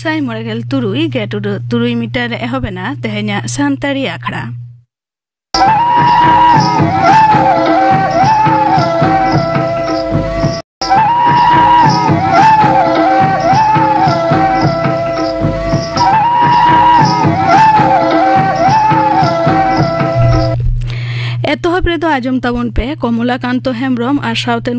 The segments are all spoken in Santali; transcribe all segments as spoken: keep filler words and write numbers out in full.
ᱥᱟᱭ ᱢᱚᱬᱮ ᱜᱮᱞ ᱛᱩᱨᱩᱭ ᱜᱮᱴ ᱩᱰᱟᱹᱜ ᱛᱩᱨᱩᱭ ᱢᱤᱴᱟᱨ ᱨᱮ ᱮᱦᱚᱵ ᱮᱱᱟ ᱛᱮᱦᱮᱧᱟᱜ ᱥᱟᱱᱛᱟᱲᱤ ᱟᱠᱷᱲᱟ᱾ ᱮᱛᱚᱦᱚᱵ ᱨᱮᱫᱚ ᱟᱸᱡᱚᱢ ᱛᱟᱵᱚᱱ ᱯᱮ ᱠᱚᱢᱚᱞᱟ ᱠᱟᱱᱛᱚ ᱦᱮᱢᱵᱨᱚᱢ ᱟᱨ ᱥᱟᱶᱛᱮᱱ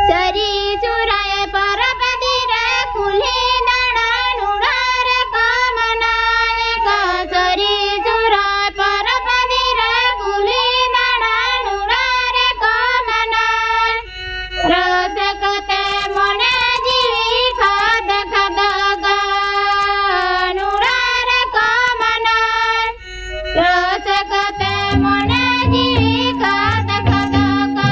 ᱥᱟᱹᱨᱤ ᱥᱚᱦᱨᱟᱭ ᱯᱚᱨᱚᱵᱽ ᱫᱤᱱ ᱨᱮ ᱠᱩᱞᱦᱤ ᱫᱟᱬᱟᱱ ᱚᱲᱟᱜ ᱨᱮᱠᱚ ᱢᱟᱱᱟᱭᱮ ᱠᱚ᱾ ᱥᱟᱹᱨᱤ ᱥᱚᱦᱨᱟᱭ ᱯᱚᱨᱚᱵᱽ ᱫᱤᱱ ᱨᱮ ᱠᱩᱞᱦᱤ ᱫᱟᱬᱟᱱ ᱚᱲᱟᱜ ᱨᱮᱠᱚ ᱢᱟᱱᱟᱭ᱾ ᱨᱟᱹᱥᱠᱟᱹ ᱛᱮ ᱢᱚᱱᱮ ᱡᱤᱣᱤ ᱠᱷᱟᱫᱽ ᱠᱷᱟᱫᱽ ᱜᱟᱱ ᱚᱲᱟᱜ ᱨᱮᱠᱚ ᱢᱟᱱᱟᱭ᱾ ᱨᱟᱹᱥᱠᱟᱹ ᱛᱮ ᱢᱚᱱᱮ ᱡᱤᱣᱤ ᱠᱷᱟᱫᱽ ᱠᱷᱟᱫᱽ ᱜᱟᱱ᱾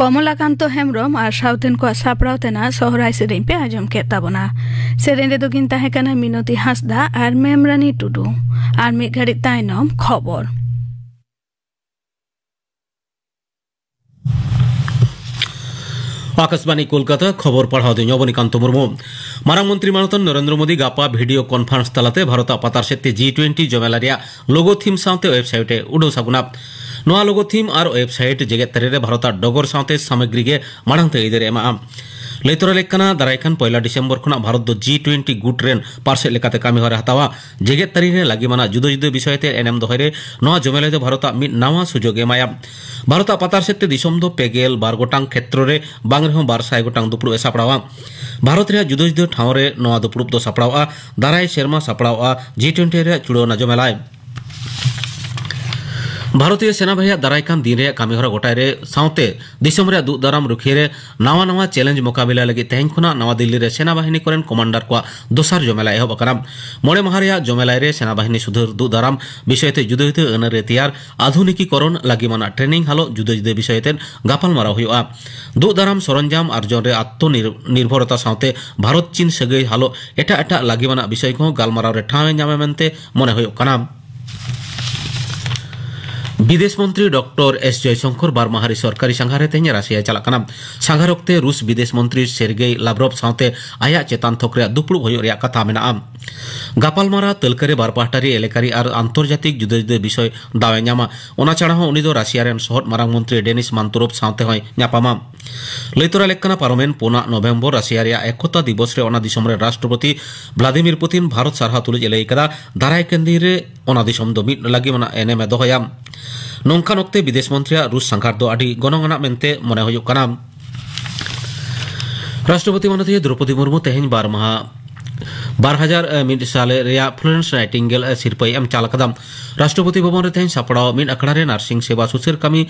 ᱠᱚᱢᱚᱞᱟᱠᱟᱱᱛᱚ ᱦᱮᱢᱵᱽᱨᱚᱢ ᱟᱨ ᱥᱟᱶᱛᱮᱱ ᱠᱚᱣᱟᱜ ᱥᱟᱯᱲᱟᱣ ᱛᱮᱱᱟᱜ ᱥᱚᱦᱨᱟᱭ ᱥᱮᱨᱮᱧ ᱯᱮ ᱟᱸᱡᱚᱢ ᱠᱮᱫ ᱛᱟᱵᱚᱱᱟ᱾ ᱥᱮᱨᱮᱧ ᱨᱮᱫᱚ ᱠᱤᱱ ᱛᱟᱦᱮᱸ ᱠᱟᱱᱟ ᱢᱤᱱᱚᱛᱤ ᱦᱟᱸᱥᱫᱟ ᱟᱨ ᱢᱮᱢᱨᱟᱱᱤ ᱴᱩᱰᱩ᱾ ᱟᱨ ᱢᱤᱫ ᱜᱷᱟᱹᱲᱤᱡ ᱛᱟᱭᱱᱚᱢ ᱠᱷᱚᱵᱚᱨ᱾ ᱟᱠᱟᱥᱵᱟᱱᱤ ᱠᱳᱞᱠᱟᱛᱟ, ᱠᱷᱚᱵᱚᱨ ᱯᱟᱲᱦᱟᱣ ᱫᱚ ᱧᱚᱵᱚᱱᱤᱠᱟᱱᱛᱚ ᱢᱩᱨᱢᱩ᱾ ᱢᱟᱨᱟᱝ ᱢᱚᱱᱛᱨᱤ ᱢᱟᱱᱚᱛᱟᱱ ᱱᱚᱨᱮᱱᱫᱨᱚ ᱢᱳᱫᱤ ᱜᱟᱯᱟ ᱵᱷᱤᱰᱤᱭᱳ ᱠᱚᱱᱯᱷᱟᱨᱮᱱᱥ ᱛᱟᱞᱟᱛᱮ ᱵᱷᱟᱨᱚᱛᱟᱜ ᱯᱟᱛᱟᱨ ᱥᱮᱫ ᱛᱮ ᱡᱤ ᱴᱩᱭᱮᱱᱴᱤ ᱡᱚᱢᱮᱞᱟ ᱨᱮᱭᱟᱜ ᱞᱳᱜᱳ ᱛᱷᱤᱢ ᱥᱟᱶᱛᱮ ᱣᱮᱵᱥᱟᱭᱤᱴ ᱮ ᱩᱰᱟᱹᱣ ᱥᱟᱹᱜᱩᱱᱟ᱾ ᱱᱚᱣᱟ ᱞᱳᱜᱳ ᱛᱷᱤᱢ ᱟᱨ ᱣᱮᱵᱥᱟᱭᱤᱴ ᱡᱮᱜᱮᱛ ᱛᱟᱹᱨᱤ ᱨᱮ ᱵᱷᱟᱨᱚᱛᱟᱜ ᱰᱚᱜᱚᱨ ᱥᱟᱶᱛᱮ ᱥᱟᱢᱚᱜᱨᱤ ᱜᱮ ᱢᱟᱲᱟᱝ ᱛᱮ ᱟᱹᱭᱫᱟᱹᱨ ᱮ ᱮᱢᱟᱜᱼᱟ᱾ ᱞᱟᱹᱭ ᱛᱚᱨᱟ ᱞᱮᱠ ᱠᱟᱱᱟ, ᱫᱟᱨᱟᱭ ᱠᱟᱱ ᱯᱚᱭᱞᱟ ᱰᱤᱥᱮᱢᱵᱚᱨ ᱠᱷᱚᱱᱟᱜ ᱵᱷᱟᱨᱚᱛ ᱫᱚ ᱡᱤ ᱴᱩᱭᱮᱱᱴᱤ ᱜᱩᱴ ᱨᱮᱱ ᱯᱟᱨᱥᱮᱫ ᱞᱮᱠᱟᱛᱮ ᱠᱟᱹᱢᱤ ᱦᱚᱨᱟ ᱦᱟᱛᱟᱣᱟ᱾ ᱡᱮᱜᱮᱛ ᱛᱟᱹᱨᱤ ᱨᱮ ᱞᱟᱹᱜᱤᱢᱟᱱᱟᱜ ᱡᱩᱫᱟᱹ ᱡᱩᱫᱟᱹ ᱵᱤᱥᱚᱭ ᱛᱮ ᱮᱱᱮᱢ ᱫᱚᱦᱚᱭ ᱨᱮ ᱱᱚᱣᱟ ᱡᱚᱢᱮᱞᱟᱭ ᱫᱚ ᱵᱷᱟᱨᱚᱛᱟᱜ ᱢᱤᱫ ᱱᱟᱣᱟ ᱥᱩᱡᱳᱜᱽ ᱮ ᱮᱢᱟᱭᱟ᱾ ᱵᱷᱟᱨᱚᱛᱟᱜ ᱯᱟᱛᱟᱨ ᱥᱮᱫ ᱛᱮ ᱫᱤᱥᱚᱢ ᱫᱚ ᱯᱮ ᱜᱮᱞ ᱵᱟᱨ ᱜᱚᱴᱟᱝ ᱠᱷᱮᱛᱨᱚ ᱨᱮ ᱵᱟᱝ ᱨᱮᱦᱚᱸ ᱵᱟᱨ ᱥᱟᱭ ᱜᱚᱴᱟᱝ ᱫᱩᱯᱲᱩᱵ ᱮ ᱥᱟᱯᱲᱟᱣᱟ᱾ ᱵᱷᱟᱨᱚᱛ ᱨᱮᱭᱟᱜ ᱡᱩᱫᱟᱹ ᱡᱩᱫᱟᱹ ᱴᱷᱟᱶ ᱨᱮ ᱱᱚᱣᱟ ᱫᱩᱯᱲᱩᱵ ᱫᱚ ᱥᱟᱯᱲᱟᱣᱜᱼᱟ᱾ ᱫᱟᱨᱟᱭ ᱥᱮᱨᱢᱟ ᱥᱟᱯᱲᱟᱣᱜᱼᱟ ᱡᱤ ᱴᱩᱭᱮᱱᱴᱤ ᱨᱮᱭᱟᱜ ᱪᱩᱲᱟᱹᱣᱱᱟ ᱡᱚᱢᱮᱞᱟᱭ᱾ ᱵᱷᱟᱨᱚᱛᱤᱭᱚ ᱥᱮᱱᱟ ᱵᱟᱦᱤᱱᱤᱭᱟᱜ ᱫᱟᱨᱟᱭ ᱠᱟᱱ ᱫᱤᱱ ᱨᱮᱭᱟᱜ ᱠᱟᱹᱢᱤ ᱦᱚᱨᱟ ᱜᱚᱴᱟᱭ ᱨᱮ ᱥᱟᱶᱛᱮ ᱫᱤᱥᱚᱢ ᱨᱮᱭᱟᱜ ᱫᱩᱜ ᱫᱟᱨᱟᱢ ᱨᱩᱠᱷᱤᱭᱟᱹ ᱨᱮ ᱱᱟᱣᱟ ᱱᱟᱣᱟ ᱪᱮᱞᱮᱧᱡᱽ ᱢᱚᱠᱟᱵᱤᱞᱟ ᱞᱟᱹᱜᱤᱫ ᱛᱮᱦᱮᱧ ᱠᱷᱚᱱᱟᱜ ᱱᱟᱣᱟ ᱫᱤᱞᱞᱤ ᱨᱮ ᱥᱮᱱᱟ ᱵᱟᱦᱤᱱᱤ ᱠᱚᱨᱮᱱ ᱠᱚᱢᱟᱱᱰᱟᱨ ᱠᱚᱣᱟᱜ ᱫᱚᱥᱟᱨ ᱡᱚᱢᱮᱞᱟ ᱮᱦᱚᱵ ᱟᱠᱟᱱᱟ᱾ ᱢᱚᱬᱮ ᱢᱟᱦᱟ ᱨᱮᱭᱟᱜ ᱡᱚᱢᱮᱞᱟᱭ ᱨᱮ ᱥᱮᱱᱟ ᱵᱟᱦᱤᱱᱤ ᱥᱩᱫᱷᱟᱹᱨ ᱫᱩᱜ ᱫᱟᱨᱟᱢ ᱵᱤᱥᱚᱭ ᱛᱮ ᱡᱩᱫᱟᱹ ᱡᱩᱫᱟᱹ ᱟᱹᱱ ᱟᱹᱨᱤ ᱛᱮᱭᱟᱨ, ᱟᱫᱷᱩᱱᱤᱠᱤᱠᱚᱨᱚᱱ ᱞᱟᱹᱜᱤᱫ ᱢᱟᱱᱟᱜ ᱴᱨᱮᱱᱤᱝ ᱦᱟᱞᱚᱜ ᱡᱩᱫᱟᱹ ᱡᱩᱫᱟᱹ ᱵᱤᱥᱚᱭ ᱛᱮ ᱜᱟᱯᱟᱞᱢᱟᱨᱟᱣ ᱦᱩᱭᱩᱜᱼᱟ᱾ ᱫᱩᱜ ᱫᱟᱨᱟᱢ ᱥᱚᱨᱚᱧᱡᱟᱢ ᱟᱨᱡᱚᱱ ᱨᱮ ᱟᱛᱢᱚ ᱱᱤᱨ-, ᱱᱤᱨᱵᱷᱚᱨᱚᱛᱟ ᱥᱟᱶᱛᱮ ᱵᱷᱟᱨᱚᱛ ᱪᱤᱱ ᱥᱟᱹᱜᱟᱹᱭ ᱦᱟᱞᱚᱜ ᱮᱴᱟᱜ ᱮᱴᱟᱜ ᱞᱟᱹᱜᱤᱫ ᱟᱱᱟᱜ ᱵᱤᱥᱚᱭ ᱠᱚᱦᱚᱸ ᱜᱟᱞᱢᱟᱨᱟᱣ ᱨᱮ ᱴᱷᱟᱶ ᱮ ᱧᱟᱢᱟ ᱢᱮᱱᱛᱮ ᱢᱚᱱᱮ ᱦᱩᱭᱩᱜ ᱠᱟᱱᱟ᱾ ᱵᱤᱫᱮᱥ ᱢᱚᱱᱛᱨᱤ ᱰᱚᱠᱴᱚᱨ ᱮᱥ ᱡᱚᱭᱥᱚᱝᱠᱚᱨ ᱵᱟᱨ ᱢᱟᱦᱟ ᱨᱮ ᱥᱚᱨᱠᱟᱨᱤ ᱥᱟᱸᱜᱷᱟᱨ ᱨᱮ ᱛᱮᱦᱮᱧ ᱨᱟᱥᱤᱭᱟ ᱪᱟᱞᱟᱜ ᱠᱟᱱᱟ᱾ ᱥᱟᱸᱜᱷᱟᱨ ᱚᱠᱛᱮ ᱨᱩᱥ ᱵᱤᱫᱮᱥ ᱢᱚᱱᱛᱨᱤ ᱥᱮᱨᱜᱮᱭ ᱞᱟᱵᱨᱚᱵ ᱥᱟᱶᱛᱮ ᱟᱭᱟᱜ ᱪᱮᱛᱟᱱ ᱛᱷᱚᱠ ᱨᱮᱭᱟᱜ ᱫᱩᱯᱲᱩᱵ ᱦᱩᱭᱩᱜ ᱨᱮᱭᱟᱜ ᱠᱟᱛᱷᱟ ᱢᱮᱱᱟᱜᱼᱟ᱾ ᱜᱟᱯᱟᱞᱢᱟᱨᱟᱣ ᱛᱟᱹᱞᱠᱟᱹ ᱨᱮ ᱵᱟᱨ ᱯᱟᱦᱴᱟ ᱨᱮ ᱮᱞᱟᱠᱟᱨᱤ ᱟᱨ ᱟᱱᱛᱚᱨᱡᱟᱛᱤᱠ ᱡᱩᱫᱟᱹ ᱡᱩᱫᱟᱹ ᱵᱤᱥᱚᱭ ᱫᱟᱣ ᱮ ᱧᱟᱢᱟ᱾ ᱚᱱᱟ ᱪᱷᱟᱲᱟ ᱦᱚᱸ ᱩᱱᱤ ᱫᱚ ᱨᱟᱥᱤᱭᱟ ᱨᱮᱱ ᱥᱚᱦᱚᱫ ᱢᱟᱨᱟᱝ ᱢᱚᱱᱛᱨᱤ ᱰᱮᱱᱤᱥ ᱢᱟᱱᱛᱩᱨᱳᱵ ᱥᱟᱶᱛᱮ ᱦᱚᱸᱭ ᱧᱟᱯᱟᱢᱟ᱾ ᱞᱟᱹᱭ ᱛᱚᱨᱟ ᱞᱮᱠ ᱠᱟᱱᱟ, ᱯᱟᱨᱚᱢᱮᱱ ᱯᱩᱱᱟᱜ ᱱᱚᱵᱷᱮᱢᱵᱚᱨ ᱨᱟᱥᱤᱭᱟ ᱨᱮᱭᱟᱜ ᱮᱠᱚᱛᱟ ᱫᱤᱵᱚᱥ ᱨᱮ ᱚᱱᱟ ᱫᱤᱥᱚᱢ ᱨᱮᱱ ᱨᱟᱥᱴᱨᱚᱯᱚᱛᱤ ᱵᱷᱞᱟᱫᱤᱢᱤᱨ ᱯᱩᱛᱤᱱ ᱵᱷᱟᱨᱚᱛ ᱥᱟᱨᱦᱟᱣ ᱛᱩᱞᱩᱡ ᱮ ᱞᱟᱹᱭ ᱠᱟᱫᱟ, ᱫᱟᱨᱟᱭ ᱠᱟᱱ ᱫᱤᱱ ᱨᱮ ᱚᱱᱟ ᱫᱤᱥᱚᱢ ᱫᱚ ᱢᱤᱫ ᱞᱟᱹᱜᱤᱫ ᱟᱱᱟᱜ ᱮᱱᱮᱢ ᱮ ᱫᱚᱦᱚᱭᱟ᱾ ᱱᱚᱝᱠᱟᱱ ᱚᱠᱛᱮ ᱵᱤᱫᱮᱥ ᱢᱚᱱᱛᱨᱤᱭᱟᱜ ᱨᱩᱥ ᱥᱟᱸᱜᱷᱟᱨ ᱫᱚ ᱟᱹᱰᱤ ᱜᱚᱱᱚᱝ ᱟᱱᱟᱜ ᱢᱮᱱᱛᱮ ᱢᱚᱱᱮ ᱦᱩᱭᱩᱜ ᱠᱟᱱᱟ᱾ ᱨᱟᱥᱴᱨᱚᱯᱚᱛᱤ ᱢᱟᱱᱚᱛᱤᱭᱟᱹ ᱫᱨᱚᱯᱚᱫᱤ ᱢᱩᱨᱢᱩ ᱛᱮᱦᱮᱧ ᱵᱟᱨ ᱢᱟᱦᱟ, ᱵᱟᱨ ᱦᱟᱡᱟᱨ ᱢᱤᱫ ᱥᱟᱞ ᱨᱮᱭᱟᱜ ᱯᱷᱞᱚᱨᱮᱱᱥ ᱱᱟᱭᱴᱤᱝᱜᱮᱞ ᱥᱤᱨᱯᱟᱹᱭ ᱮᱢ ᱪᱟᱞ ᱟᱠᱟᱫᱟ᱾ ᱨᱟᱥᱴᱨᱚᱯᱚᱛᱤ ᱵᱷᱚᱵᱚᱱ ᱨᱮ ᱛᱮᱦᱮᱧ ᱥᱟᱯᱲᱟᱣ ᱢᱤᱫ ᱟᱠᱷᱲᱟ ᱨᱮ ᱱᱟᱨᱥᱤᱝ ᱥᱮᱵᱟ ᱥᱩᱥᱟᱹᱨ ᱠᱟᱹᱢᱤ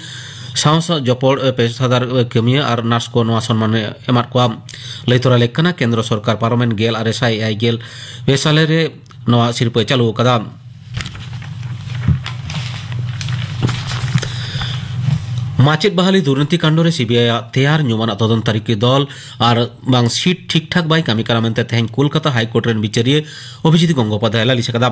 ᱥᱟᱶ ᱥᱟᱶ ᱡᱚᱯᱚᱲ ᱯᱮᱥᱟᱫᱟᱨ ᱠᱟᱹᱢᱤᱭᱟᱹ ᱟᱨ ᱱᱟᱨᱥ ᱠᱚ ᱱᱚᱣᱟ ᱥᱚᱱᱢᱟᱱ ᱮ ᱮᱢᱟᱫ ᱠᱚᱣᱟ᱾ ᱞᱟᱹᱭ ᱛᱚᱨᱟ ᱞᱮᱠ ᱠᱟᱱᱟ, ᱠᱮᱱᱫᱨᱚ ᱥᱚᱨᱠᱟᱨ ᱯᱟᱨᱚᱢᱮᱱ ᱜᱮᱞ ᱟᱨᱮ ᱥᱟᱭ ᱮᱭᱟᱭ ᱜᱮᱞ ᱯᱮ ᱥᱟᱞᱮ ᱨᱮ ᱱᱚᱣᱟ ᱥᱤᱨᱯᱟᱹᱭ ᱪᱟᱹᱞᱩ ᱟᱠᱟᱫᱟ᱾ ᱢᱟᱪᱮᱫ ᱵᱟᱦᱟᱞᱤ ᱫᱩᱨᱱᱤᱛᱤ ᱠᱟᱱᱰ ᱨᱮ ᱥᱤᱵᱤᱟᱭ ᱟᱜ ᱛᱮᱭᱟᱨ ᱧᱩᱢᱟᱱᱟᱜ ᱛᱚᱫᱚᱱᱛ ᱛᱟᱹᱨᱤᱠᱷᱤ ᱫᱚᱞ ᱟᱨ ᱵᱟᱝ ᱥᱤᱴ ᱴᱷᱤᱠ ᱴᱷᱟᱠ ᱵᱟᱭ ᱠᱟᱹᱢᱤ ᱠᱟᱱᱟ ᱢᱮᱱᱛᱮ ᱛᱮᱦᱮᱧ ᱠᱳᱞᱠᱟᱛᱟ ᱦᱟᱭᱠᱳᱨᱴ ᱨᱮᱱ ᱵᱤᱪᱟᱹᱨᱤᱭᱟᱹ ᱚᱵᱷᱤᱡᱤᱛ ᱜᱚᱝᱜᱳᱯᱟᱫᱷᱭᱟᱭ ᱞᱟᱹᱞᱤᱥ ᱟᱠᱟᱫᱟ᱾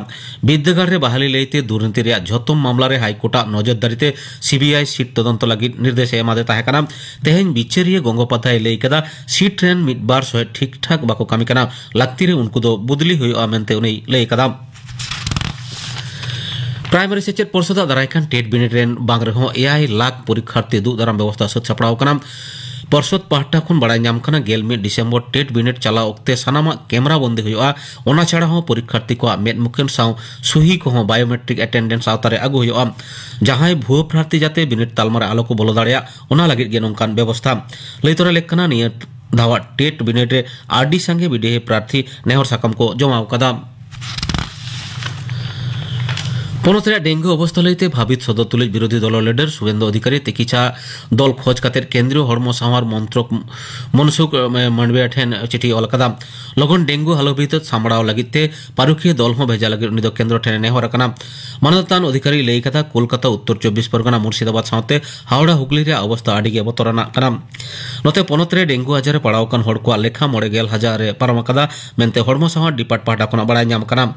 ᱵᱤᱨᱫᱟᱹᱜᱟᱲ ᱨᱮ ᱵᱟᱦᱟᱞᱤ ᱞᱟᱹᱭᱛᱮ ᱫᱩᱨᱱᱤᱛᱤ ᱨᱮᱭᱟᱜ ᱡᱷᱚᱛᱚ ᱢᱟᱢᱞᱟ ᱨᱮ ᱦᱟᱭᱠᱳᱨᱴ ᱟᱜ ᱱᱚᱡᱚᱨ ᱫᱟᱨᱤᱛᱮ ᱥᱤᱵᱤᱟᱭ ᱥᱤᱴ ᱛᱚᱫᱚᱱᱛᱚ ᱞᱟᱹᱜᱤᱫ ᱱᱤᱨᱫᱮᱥ ᱮ ᱮᱢᱟᱫᱮ ᱛᱟᱦᱮᱸ ᱠᱟᱱᱟ᱾ ᱛᱮᱦᱮᱧ ᱵᱤᱪᱟᱹᱨᱤᱭᱟᱹ ᱜᱚᱝᱜᱳᱯᱟᱫᱷᱭᱟᱭ ᱞᱟᱹᱭ ᱠᱟᱫᱟ, ᱥᱤᱴ ᱨᱮᱱ ᱢᱤᱫ ᱵᱟᱨ ᱥᱚᱦᱮᱫ ᱴᱷᱤᱠ ᱴᱷᱟᱠ ᱵᱟᱠᱚ ᱠᱟᱹᱢᱤ ᱠᱟᱱᱟ, ᱞᱟᱹᱠᱛᱤ ᱨᱮ ᱩᱱᱠᱩ ᱫᱚ ᱵᱚᱫᱞᱤ ᱦᱩᱭᱩᱜᱼᱟ ᱢᱮᱱᱛᱮ ᱩᱱᱤᱭ ᱞᱟᱹᱭ ᱠᱟᱫᱟ᱾ ᱯᱨᱟᱭᱢᱟᱨᱤ ᱥᱮᱪᱮᱫ ᱯᱚᱨᱥᱚᱫᱟᱜ ᱫᱟᱨᱟᱭ ᱠᱟᱱ ᱴᱮᱴ ᱵᱤᱱᱤᱰ ᱨᱮᱱ ᱵᱟᱝ ᱨᱮᱦᱚᱸ ᱮᱭᱟᱭ ᱞᱟᱠᱷ ᱯᱚᱨᱤᱠᱠᱷᱟᱨᱛᱷᱤ ᱫᱩᱜ ᱫᱟᱨᱟᱢ ᱵᱮᱵᱚᱥᱛᱷᱟ ᱥᱟᱹᱛ ᱥᱟᱯᱲᱟᱣ ᱟᱠᱟᱱᱟ᱾ ᱯᱚᱨᱥᱚᱫ ᱯᱟᱦᱴᱟ ᱠᱷᱚᱱ ᱵᱟᱲᱟᱭ ᱧᱟᱢ ᱠᱟᱱᱟ, ᱜᱮᱞ ᱢᱤᱫ ᱰᱤᱥᱮᱢᱵᱚᱨ ᱴᱮᱴ ᱵᱤᱱᱤᱰ ᱪᱟᱞᱟᱣ ᱚᱠᱛᱮ ᱥᱟᱱᱟᱢᱟᱜ ᱠᱮᱢᱨᱟ ᱵᱚᱱᱫᱤ ᱦᱩᱭᱩᱜᱼᱟ᱾ ᱚᱱᱟ ᱪᱷᱟᱲᱟ ᱦᱚᱸ ᱯᱚᱨᱤᱠᱠᱷᱟᱨᱛᱷᱤ ᱠᱚᱣᱟᱜ ᱢᱮᱫ ᱢᱩᱠᱷᱟᱹᱱ ᱥᱟᱶ ᱥᱩᱦᱤ ᱠᱚᱦᱚᱸ ᱵᱟᱭᱳᱢᱮᱴᱨᱤᱠ ᱮᱴᱮᱱᱰᱮᱱᱥ ᱟᱣᱛᱟ ᱨᱮ ᱟᱹᱜᱩ ᱦᱩᱭᱩᱜᱼᱟ᱾ ᱡᱟᱦᱟᱸᱭ ᱵᱷᱩᱣᱟᱹ ᱯᱨᱟᱨᱛᱷᱤ ᱡᱟᱛᱮ ᱵᱤᱱᱤᱰ ᱛᱟᱞᱢᱟ ᱨᱮ ᱟᱞᱚ ᱠᱚ ᱵᱚᱞᱚ ᱫᱟᱲᱮᱭᱟᱜ, ᱚᱱᱟ ᱞᱟᱹᱜᱤᱫ ᱜᱮ ᱱᱚᱝᱠᱟᱱ ᱵᱮᱵᱚᱥᱛᱷᱟ᱾ ᱞᱟᱹᱭ ᱛᱚᱨᱟ ᱞᱮᱠ ᱠᱟᱱᱟ, ᱱᱤᱭᱟᱹ ᱫᱷᱟᱣᱟᱜ ᱴᱮᱴ ᱵᱤᱱᱤᱰ ᱨᱮ ᱟᱹᱰᱤ ᱥᱟᱸᱜᱮ ᱵᱤᱰᱤᱦᱮ ᱯᱨᱟᱨᱛᱷᱤ ᱱᱮᱦᱚᱨ ᱥᱟᱠᱟᱢ ᱠᱚ ᱡᱚᱢᱟ ᱟᱠᱟᱫᱟ᱾ ᱯᱚᱱᱚᱛ ᱨᱮᱭᱟᱜ ᱰᱮᱝᱜᱩ ᱚᱵᱚᱥᱛᱷᱟ ᱞᱟᱹᱭᱛᱮ ᱵᱷᱟᱵᱤᱛ ᱥᱚᱫᱚᱨ ᱛᱩᱞᱩᱡ ᱵᱤᱨᱳᱫᱷᱤ ᱫᱚᱞ ᱞᱤᱰᱟᱨ ᱥᱩᱵᱮᱱᱫᱩ ᱚᱫᱷᱤᱠᱟᱨᱤ ᱛᱤᱠᱤᱪᱷᱟ ᱫᱚᱞ ᱠᱷᱚᱡᱽ ᱠᱟᱛᱮ ᱠᱮᱱᱫᱨᱤᱭᱚ ᱦᱚᱲᱢᱚ ᱥᱟᱶᱟᱨ ᱢᱚᱱᱛᱨᱚᱠ ᱢᱚᱱᱥᱩᱠᱷ ᱢᱟᱱᱰᱣᱤᱭᱟ ᱴᱷᱮᱱ ᱪᱤᱴᱷᱤ ᱚᱞ ᱟᱠᱟᱫᱟ᱾ ᱞᱚᱜᱚᱱ ᱰᱮᱝᱜᱩ ᱦᱟᱞᱚ ᱵᱤᱨᱩᱫᱷ ᱥᱟᱢᱵᱲᱟᱣ ᱞᱟᱹᱜᱤᱫ ᱛᱮ ᱯᱟᱹᱨᱩᱠᱷᱤᱭᱟᱹ ᱫᱚᱞ ᱦᱚᱸ ᱵᱷᱮᱡᱟ ᱞᱟᱹᱜᱤᱫ ᱩᱱᱤ ᱫᱚ ᱠᱮᱱᱫᱨᱚ ᱴᱷᱮᱱ ᱮ ᱱᱮᱦᱚᱨ ᱟᱠᱟᱱᱟ᱾ ᱢᱟᱱᱚᱛᱟᱱ ᱚᱫᱷᱤᱠᱟᱨᱤᱭ ᱞᱟᱹᱭ ᱠᱟᱫᱟ, ᱠᱳᱞᱠᱟᱛᱟ, ᱩᱛᱛᱚᱨ ᱪᱚᱵᱵᱤᱥ ᱯᱚᱨᱜᱚᱱᱟ, ᱢᱩᱨᱥᱤᱫᱟᱵᱟᱫᱽ ᱥᱟᱶᱛᱮ ᱦᱟᱣᱲᱟ ᱦᱩᱜᱽᱞᱤ ᱨᱮᱭᱟᱜ ᱚᱵᱚᱥᱛᱟ ᱟᱹᱰᱤ ᱜᱮ ᱵᱚᱛᱚᱨᱟᱱᱟᱜ ᱠᱟᱱᱟ᱾ ᱱᱚᱛᱮ ᱯᱚᱱᱚᱛ ᱨᱮ ᱰᱮᱝᱜᱩ ᱟᱡᱟᱨ ᱨᱮ ᱯᱟᱲᱟᱣ ᱟᱠᱟᱱ ᱦᱚᱲ ᱠᱚᱣᱟᱜ ᱞᱮᱠᱷᱟ ᱢᱚᱬᱮ ᱜᱮᱞ ᱦᱟᱡᱟᱨ ᱨᱮ ᱯᱟᱨᱚᱢ ᱟᱠᱟᱫᱟ ᱢᱮᱱᱛᱮ ᱦᱚᱲᱢᱚ ᱥᱟᱶᱟᱨ ᱰᱤᱯᱟᱨᱴ ᱯᱟᱦᱴᱟ ᱠᱷᱚᱱᱟᱜ ᱵᱟᱲᱟᱭ ᱧᱟᱢ ᱟᱠᱟᱱᱟ᱾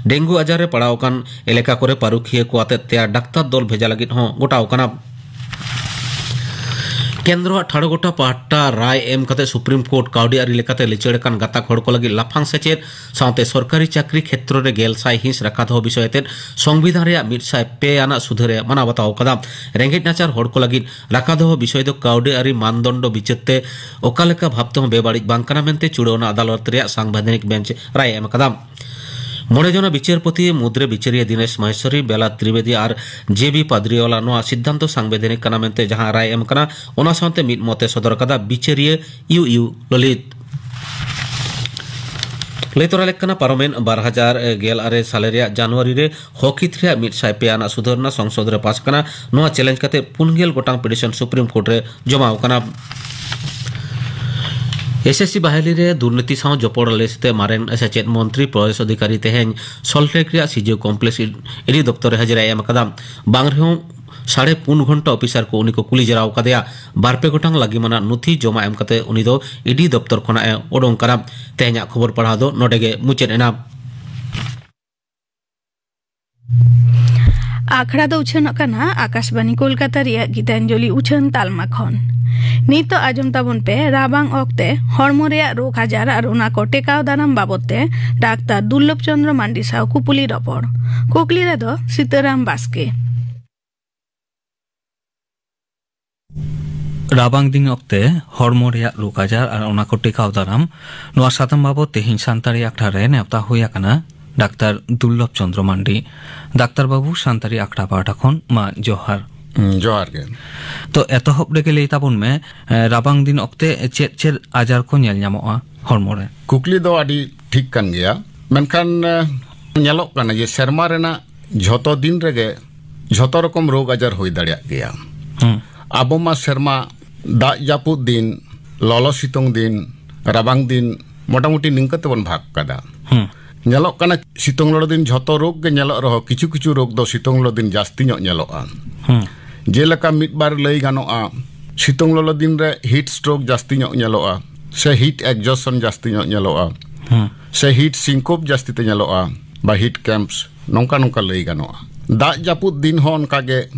ᱰᱮᱝᱜᱩ ᱟᱡᱟᱨ ᱨᱮ ᱯᱟᱲᱟᱣ ᱟᱠᱟᱱ ᱮᱞᱟᱠᱟ ᱠᱚᱨᱮ ᱯᱟᱹᱨᱩᱠᱷᱤᱭᱟᱹ ᱠᱚ ᱟᱛᱮᱫ ᱛᱮᱭᱟᱨ ᱰᱟᱠᱛᱟᱨ ᱫᱚᱞ ᱵᱷᱮᱡᱟ ᱞᱟᱹᱜᱤᱫ ᱦᱚᱸ ᱜᱚᱴᱟᱣ ᱟᱠᱟᱱᱟ᱾ ᱠᱮᱱᱫᱨᱚᱣᱟᱜ ᱴᱷᱟᱲᱚ ᱜᱚᱴᱟ ᱯᱟᱦᱴᱟ ᱨᱟᱭ ᱮᱢ ᱠᱟᱛᱮ ᱥᱩᱯᱨᱤᱢ ᱠᱳᱨᱴ ᱠᱟᱹᱣᱰᱤ ᱟᱹᱨᱤ ᱞᱮᱠᱟᱛᱮ ᱞᱤᱪᱟᱹᱲ ᱟᱠᱟᱱ ᱜᱟᱛᱟᱠ ᱦᱚᱲ ᱠᱚ ᱞᱟᱹᱜᱤᱫ ᱞᱟᱯᱷᱟᱝ ᱥᱮᱪᱮᱫ ᱥᱟᱶᱛᱮ ᱥᱚᱨᱠᱟᱨᱤ ᱪᱟᱹᱠᱨᱤ ᱠᱷᱮᱛᱨᱚ ᱨᱮ ᱜᱮᱞ ᱥᱟᱭ ᱦᱤᱸᱥ ᱨᱟᱠᱷᱟ ᱫᱚᱦᱚ ᱵᱤᱥᱚᱭ ᱟᱛᱮᱫ ᱥᱚᱝᱵᱤᱫᱷᱟᱱ ᱨᱮᱭᱟᱜ ᱢᱤᱫ ᱥᱟᱭ ᱯᱮ ᱟᱱᱟᱜ ᱥᱩᱫᱷᱟᱹᱨ ᱮ ᱢᱟᱱᱟᱣ ᱵᱟᱛᱟᱣ ᱟᱠᱟᱫᱟ᱾ ᱨᱮᱸᱜᱮᱡ ᱱᱟᱪᱟᱨ ᱦᱚᱲ ᱠᱚ ᱞᱟᱹᱜᱤᱫ ᱨᱟᱠᱷᱟ ᱫᱚᱦᱚ ᱵᱤᱥᱚᱭ ᱫᱚ ᱠᱟᱹᱣᱰᱤ ᱟᱹᱨᱤ ᱢᱟᱱᱫᱚᱱᱰᱚ ᱵᱤᱪᱟᱹᱨ ᱛᱮ ᱚᱠᱟ ᱞᱮᱠᱟ ᱵᱷᱟᱵᱽ ᱛᱮᱦᱚᱸ ᱵᱮᱵᱟᱹᱲᱤᱡ ᱵᱟᱝ ᱠᱟᱱᱟ ᱢᱮᱱᱛᱮ ᱪᱩᱲᱟᱹᱣᱱᱟ ᱟᱫᱟᱞᱚᱛ ᱨᱮᱭᱟᱜ ᱥᱟᱝᱵᱤᱫᱷᱟᱱᱤᱠ ᱵᱮᱧᱪ ᱨᱟᱭ ᱮ ᱮᱢ ᱟᱠᱟᱫᱟ᱾ ᱢᱚᱬᱮ ᱡᱚᱱᱟ ᱵᱤᱪᱟᱹᱨᱯᱚᱛᱤ ᱢᱩᱫᱽᱨᱮ ᱵᱤᱪᱟᱹᱨᱤᱭᱟᱹ ᱫᱤᱱᱮᱥ ᱢᱟᱦᱮᱥᱣᱚᱨᱤ, ᱵᱮᱞᱟ ᱛᱨᱤᱵᱮᱫᱤ ᱟᱨ ᱡᱮ ᱵᱤ ᱯᱟᱫᱽᱨᱤᱣᱟᱞᱟ ᱱᱚᱣᱟ ᱥᱤᱫᱽᱫᱷᱟᱱᱛᱚ ᱥᱟᱝᱵᱤᱫᱷᱟᱱᱤᱠ ᱠᱟᱱᱟ ᱢᱮᱱᱛᱮ ᱡᱟᱦᱟᱸ ᱨᱟᱭ ᱮᱢ ᱠᱟᱱᱟ, ᱚᱱᱟ ᱥᱟᱶᱛᱮ ᱢᱤᱫ ᱢᱚᱛᱮ ᱥᱚᱫᱚᱨ ᱟᱠᱟᱫᱟ ᱵᱤᱪᱟᱹᱨᱤᱭᱟᱹ ᱤᱭᱩ ᱤᱭᱩ ᱞᱚᱞᱤᱛ᱾ ᱞᱟᱹᱭ ᱛᱚᱨᱟ ᱞᱮᱠ ᱠᱟᱱᱟ, ᱯᱟᱨᱚᱢᱮᱱ ᱵᱟᱨ ᱦᱟᱡᱟᱨ ᱜᱮᱞ ᱟᱨᱮ ᱥᱟᱞᱮ ᱨᱮᱭᱟᱜ ᱡᱟᱱᱩᱣᱟᱨᱤ ᱨᱮ ᱦᱚᱠ ᱦᱤᱛ ᱨᱮᱭᱟᱜ ᱢᱤᱫ ᱥᱟᱭ ᱯᱮ ᱟᱱᱟᱜ ᱥᱩᱫᱷᱟᱹᱨᱱᱟ ᱥᱚᱝᱥᱚᱫ ᱨᱮ ᱯᱟᱥ ᱟᱠᱟᱱᱟ᱾ ᱱᱚᱣᱟ ᱪᱮᱞᱮᱧᱡᱽ ᱠᱟᱛᱮ ᱯᱩᱱ ᱜᱮᱞ ᱜᱚᱴᱟᱝ ᱯᱤᱴᱤᱥᱚᱱ ᱥᱩᱯᱨᱤᱢ ᱠᱳᱨᱴ ᱨᱮ ᱡᱚᱢᱟ ᱟᱠᱟᱱᱟ᱾ ᱮᱥ ᱮᱥ ᱥᱤ ᱵᱟᱦᱟᱞᱤ ᱨᱮ ᱫᱩᱨᱱᱤᱛᱤ ᱥᱟᱶ ᱡᱚᱯᱚᱲ ᱞᱟᱹᱭ ᱥᱟᱛᱮ ᱢᱟᱨᱮᱱ ᱥᱮᱪᱮᱫ ᱢᱚᱱᱛᱨᱤ ᱯᱨᱚᱭᱮᱥ ᱚᱫᱷᱤᱠᱟᱨᱤ ᱛᱮᱦᱮᱧ ᱥᱚᱞᱴᱞᱮᱠ ᱨᱮᱭᱟᱜ ᱥᱤᱡᱤ ᱠᱚᱢᱯᱞᱮᱠᱥ ᱤᱰᱤ ᱫᱚᱯᱛᱚᱨ ᱨᱮ ᱦᱟᱹᱡᱨᱤ ᱮᱢ ᱟᱠᱟᱫᱟ᱾ ᱵᱟᱝ ᱨᱮᱦᱚᱸ ᱥᱟᱲᱮ ᱯᱩᱱ ᱜᱷᱚᱱᱴᱟ ᱚᱯᱷᱤᱥᱟᱨ ᱠᱚ ᱩᱱᱤ ᱠᱚ ᱠᱩᱞᱤ ᱡᱮᱨᱟᱣ ᱟᱠᱟᱫᱮᱭᱟ᱾ ᱵᱟᱨ ᱯᱮ ᱜᱚᱴᱟᱝ ᱞᱟᱹᱜᱤᱢᱟᱱᱟᱜ ᱱᱚᱛᱷᱤ ᱡᱚᱢᱟ ᱮᱢ ᱠᱟᱛᱮ ᱩᱱᱤ ᱫᱚ ᱤᱰᱤ ᱫᱚᱯᱛᱚᱨ ᱠᱷᱚᱱᱟᱜ ᱮ ᱚᱰᱚᱝ ᱠᱟᱱᱟ᱾ ᱛᱮᱦᱮᱧᱟᱜ ᱠᱷᱚᱵᱚᱨ ᱯᱟᱲᱦᱟᱣ ᱫᱚ ᱱᱚᱰᱮ ᱜᱮ ᱢᱩᱪᱟᱹᱫ ᱮᱱᱟ᱾ ᱟᱠᱷᱲᱟ ᱫᱚ ᱩᱪᱷᱟᱹᱱᱚᱜ ᱠᱟᱱᱟ ᱟᱠᱟᱥᱵᱟᱱᱤ ᱠᱳᱞᱠᱟᱛᱟ ᱨᱮᱭᱟᱜ ᱜᱤᱛᱟᱧᱡᱚᱞᱤ ᱩᱪᱷᱟᱹᱱ ᱛᱟᱞᱢᱟ ᱠᱷᱚᱱ᱾ ᱱᱤᱛᱚᱜ ᱟᱸᱡᱚᱢ ᱛᱟᱵᱚᱱ ᱯᱮ ᱨᱟᱵᱟᱝ ᱚᱠᱛᱮ ᱦᱚᱲᱢᱚ ᱨᱮᱭᱟᱜ ᱨᱳᱜᱽ ᱟᱡᱟᱨ ᱟᱨ ᱚᱱᱟ ᱠᱚ ᱴᱮᱠᱟᱣ ᱫᱟᱨᱟᱢ ᱵᱟᱵᱚᱫ ᱛᱮ ᱰᱟᱠᱛᱟᱨ ᱫᱩᱨᱞᱚᱵᱷ ᱪᱚᱸᱫᱽᱨᱚ ᱢᱟᱱᱰᱤ ᱥᱟᱶ ᱠᱩᱯᱩᱞᱤ ᱨᱚᱯᱚᱲ᱾ ᱠᱩᱠᱞᱤ ᱨᱮᱫᱚ ᱥᱤᱛᱟᱹᱨᱟᱢ ᱵᱟᱥᱠᱮ᱾ ᱨᱟᱵᱟᱝ ᱫᱤᱱ ᱚᱠᱛᱮ ᱦᱚᱲᱢᱚ ᱨᱮᱭᱟᱜ ᱨᱳᱜᱽ ᱟᱡᱟᱨ ᱟᱨ ᱚᱱᱟ ᱠᱚ ᱴᱮᱠᱟᱣ ᱫᱟᱨᱟᱢ, ᱱᱚᱣᱟ ᱥᱟᱛᱟᱢ ᱵᱟᱵᱚᱛ ᱛᱮᱦᱮᱧ ᱥᱟᱱᱛᱟᱲᱤ ᱟᱠᱷᱲᱟ ᱨᱮ ᱱᱮᱣᱛᱟ ᱦᱩᱭ ᱟᱠᱟᱱᱟ ᱰᱟᱠᱛᱟᱨ ᱫᱩᱨᱞᱚᱵᱷ ᱪᱚᱸᱫᱽᱨᱚ ᱢᱟᱱᱰᱤ᱾ ᱰᱟᱠᱛᱟᱨ ᱵᱟᱹᱵᱩ, ᱥᱟᱱᱛᱟᱲᱤ ᱟᱠᱷᱲᱟ ᱯᱟᱦᱴᱟ ᱠᱷᱚᱱ ᱢᱟ ᱡᱚᱦᱟᱨ᱾ ᱦᱩᱸ, ᱡᱚᱦᱟᱨ ᱜᱮ᱾ ᱛᱚ, ᱮᱛᱚᱦᱚᱵ ᱨᱮᱜᱮ ᱞᱟᱹᱭ ᱛᱟᱵᱚᱱ ᱢᱮ, ᱮ, ᱨᱟᱵᱟᱝ ᱫᱤᱱ ᱚᱠᱛᱮ ᱪᱮᱫ ᱪᱮᱫ ᱟᱡᱟᱨ ᱠᱚ ᱧᱮᱞ ᱧᱟᱢᱚᱜᱼᱟ ᱦᱚᱲᱢᱚ ᱨᱮ? ᱠᱩᱠᱞᱤ ᱫᱚ ᱟᱹᱰᱤ ᱴᱷᱤᱠ ᱠᱟᱱ ᱜᱮᱭᱟ, ᱢᱮᱱᱠᱷᱟᱱ, ᱮ, ᱧᱮᱞᱚᱜ ᱠᱟᱱᱟ ᱡᱮ ᱥᱮᱨᱢᱟ ᱨᱮᱱᱟᱜ ᱡᱷᱚᱛᱚ ᱫᱤᱱ ᱨᱮᱜᱮ ᱡᱷᱚᱛᱚ ᱨᱚᱠᱚᱢ ᱨᱳᱜᱽ ᱟᱡᱟᱨ ᱦᱩᱭ ᱫᱟᱲᱮᱭᱟᱜ ᱜᱮᱭᱟ᱾ ᱦᱩᱸ᱾ ᱟᱵᱚ ᱢᱟ ᱥᱮᱨᱢᱟ ᱫᱟᱜ ᱡᱟᱹᱯᱩᱫ ᱫᱤᱱ, ᱞᱚᱞᱚ ᱥᱤᱛᱩᱝ ᱫᱤᱱ, ᱨᱟᱵᱟᱝ ᱫᱤᱱ, ᱢᱚᱴᱟᱢᱩᱴᱤ ᱱᱤᱝᱠᱟᱹ ᱛᱮᱵᱚᱱ ᱵᱷᱟᱜᱽ ᱠᱟᱫᱟ᱾ ᱦᱩᱸ᱾ ᱧᱮᱞᱚᱜ ᱠᱟᱱᱟ, ᱥᱤᱛᱩᱝ ᱞᱚᱞᱚ ᱫᱤᱱ ᱡᱷᱚᱛᱚ ᱨᱳᱜᱽ ᱜᱮ ᱧᱮᱞᱚᱜ ᱨᱮᱦᱚᱸ, ᱠᱤᱪᱷᱩ ᱠᱤᱪᱷᱩ ᱨᱳᱜᱽ ᱫᱚ ᱥᱤᱛᱩᱝ ᱞᱚᱞᱚ ᱫᱤᱱ ᱡᱟᱹᱥᱛᱤ ᱧᱚᱜ ᱧᱮᱞᱚᱜᱼᱟ᱾ ᱦᱩᱸ᱾ ᱡᱮᱞᱮᱠᱟ ᱢᱤᱫ ᱵᱟᱨ ᱞᱟᱹᱭ ᱜᱟᱱᱚᱜᱼᱟ, ᱥᱤᱛᱩᱝ ᱞᱚᱞᱚ ᱫᱤᱱ ᱨᱮ heat stroke ᱡᱟᱹᱥᱛᱤ ᱧᱚᱜ ᱧᱮᱞᱚᱜᱼᱟ, ᱥᱮ heat exhaustion ᱡᱟᱹᱥᱛᱤ ᱧᱚᱜ ᱧᱮᱞᱚᱜᱼᱟ, ᱦᱩᱸ᱾ ᱥᱮ heat syncope ᱡᱟᱹᱥᱛᱤ ᱛᱮ ᱧᱮᱞᱚᱜᱼᱟ, ᱵᱟ heat cramps, ᱱᱚᱝᱠᱟ ᱱᱚᱝᱠᱟ ᱞᱟᱹᱭ ᱜᱟᱱᱚᱜᱼᱟ᱾ ᱫᱟᱜ ᱡᱟᱹᱯᱩᱫ ᱫᱤᱱ ᱦᱚᱸ ᱚᱱᱠᱟ ᱜᱮ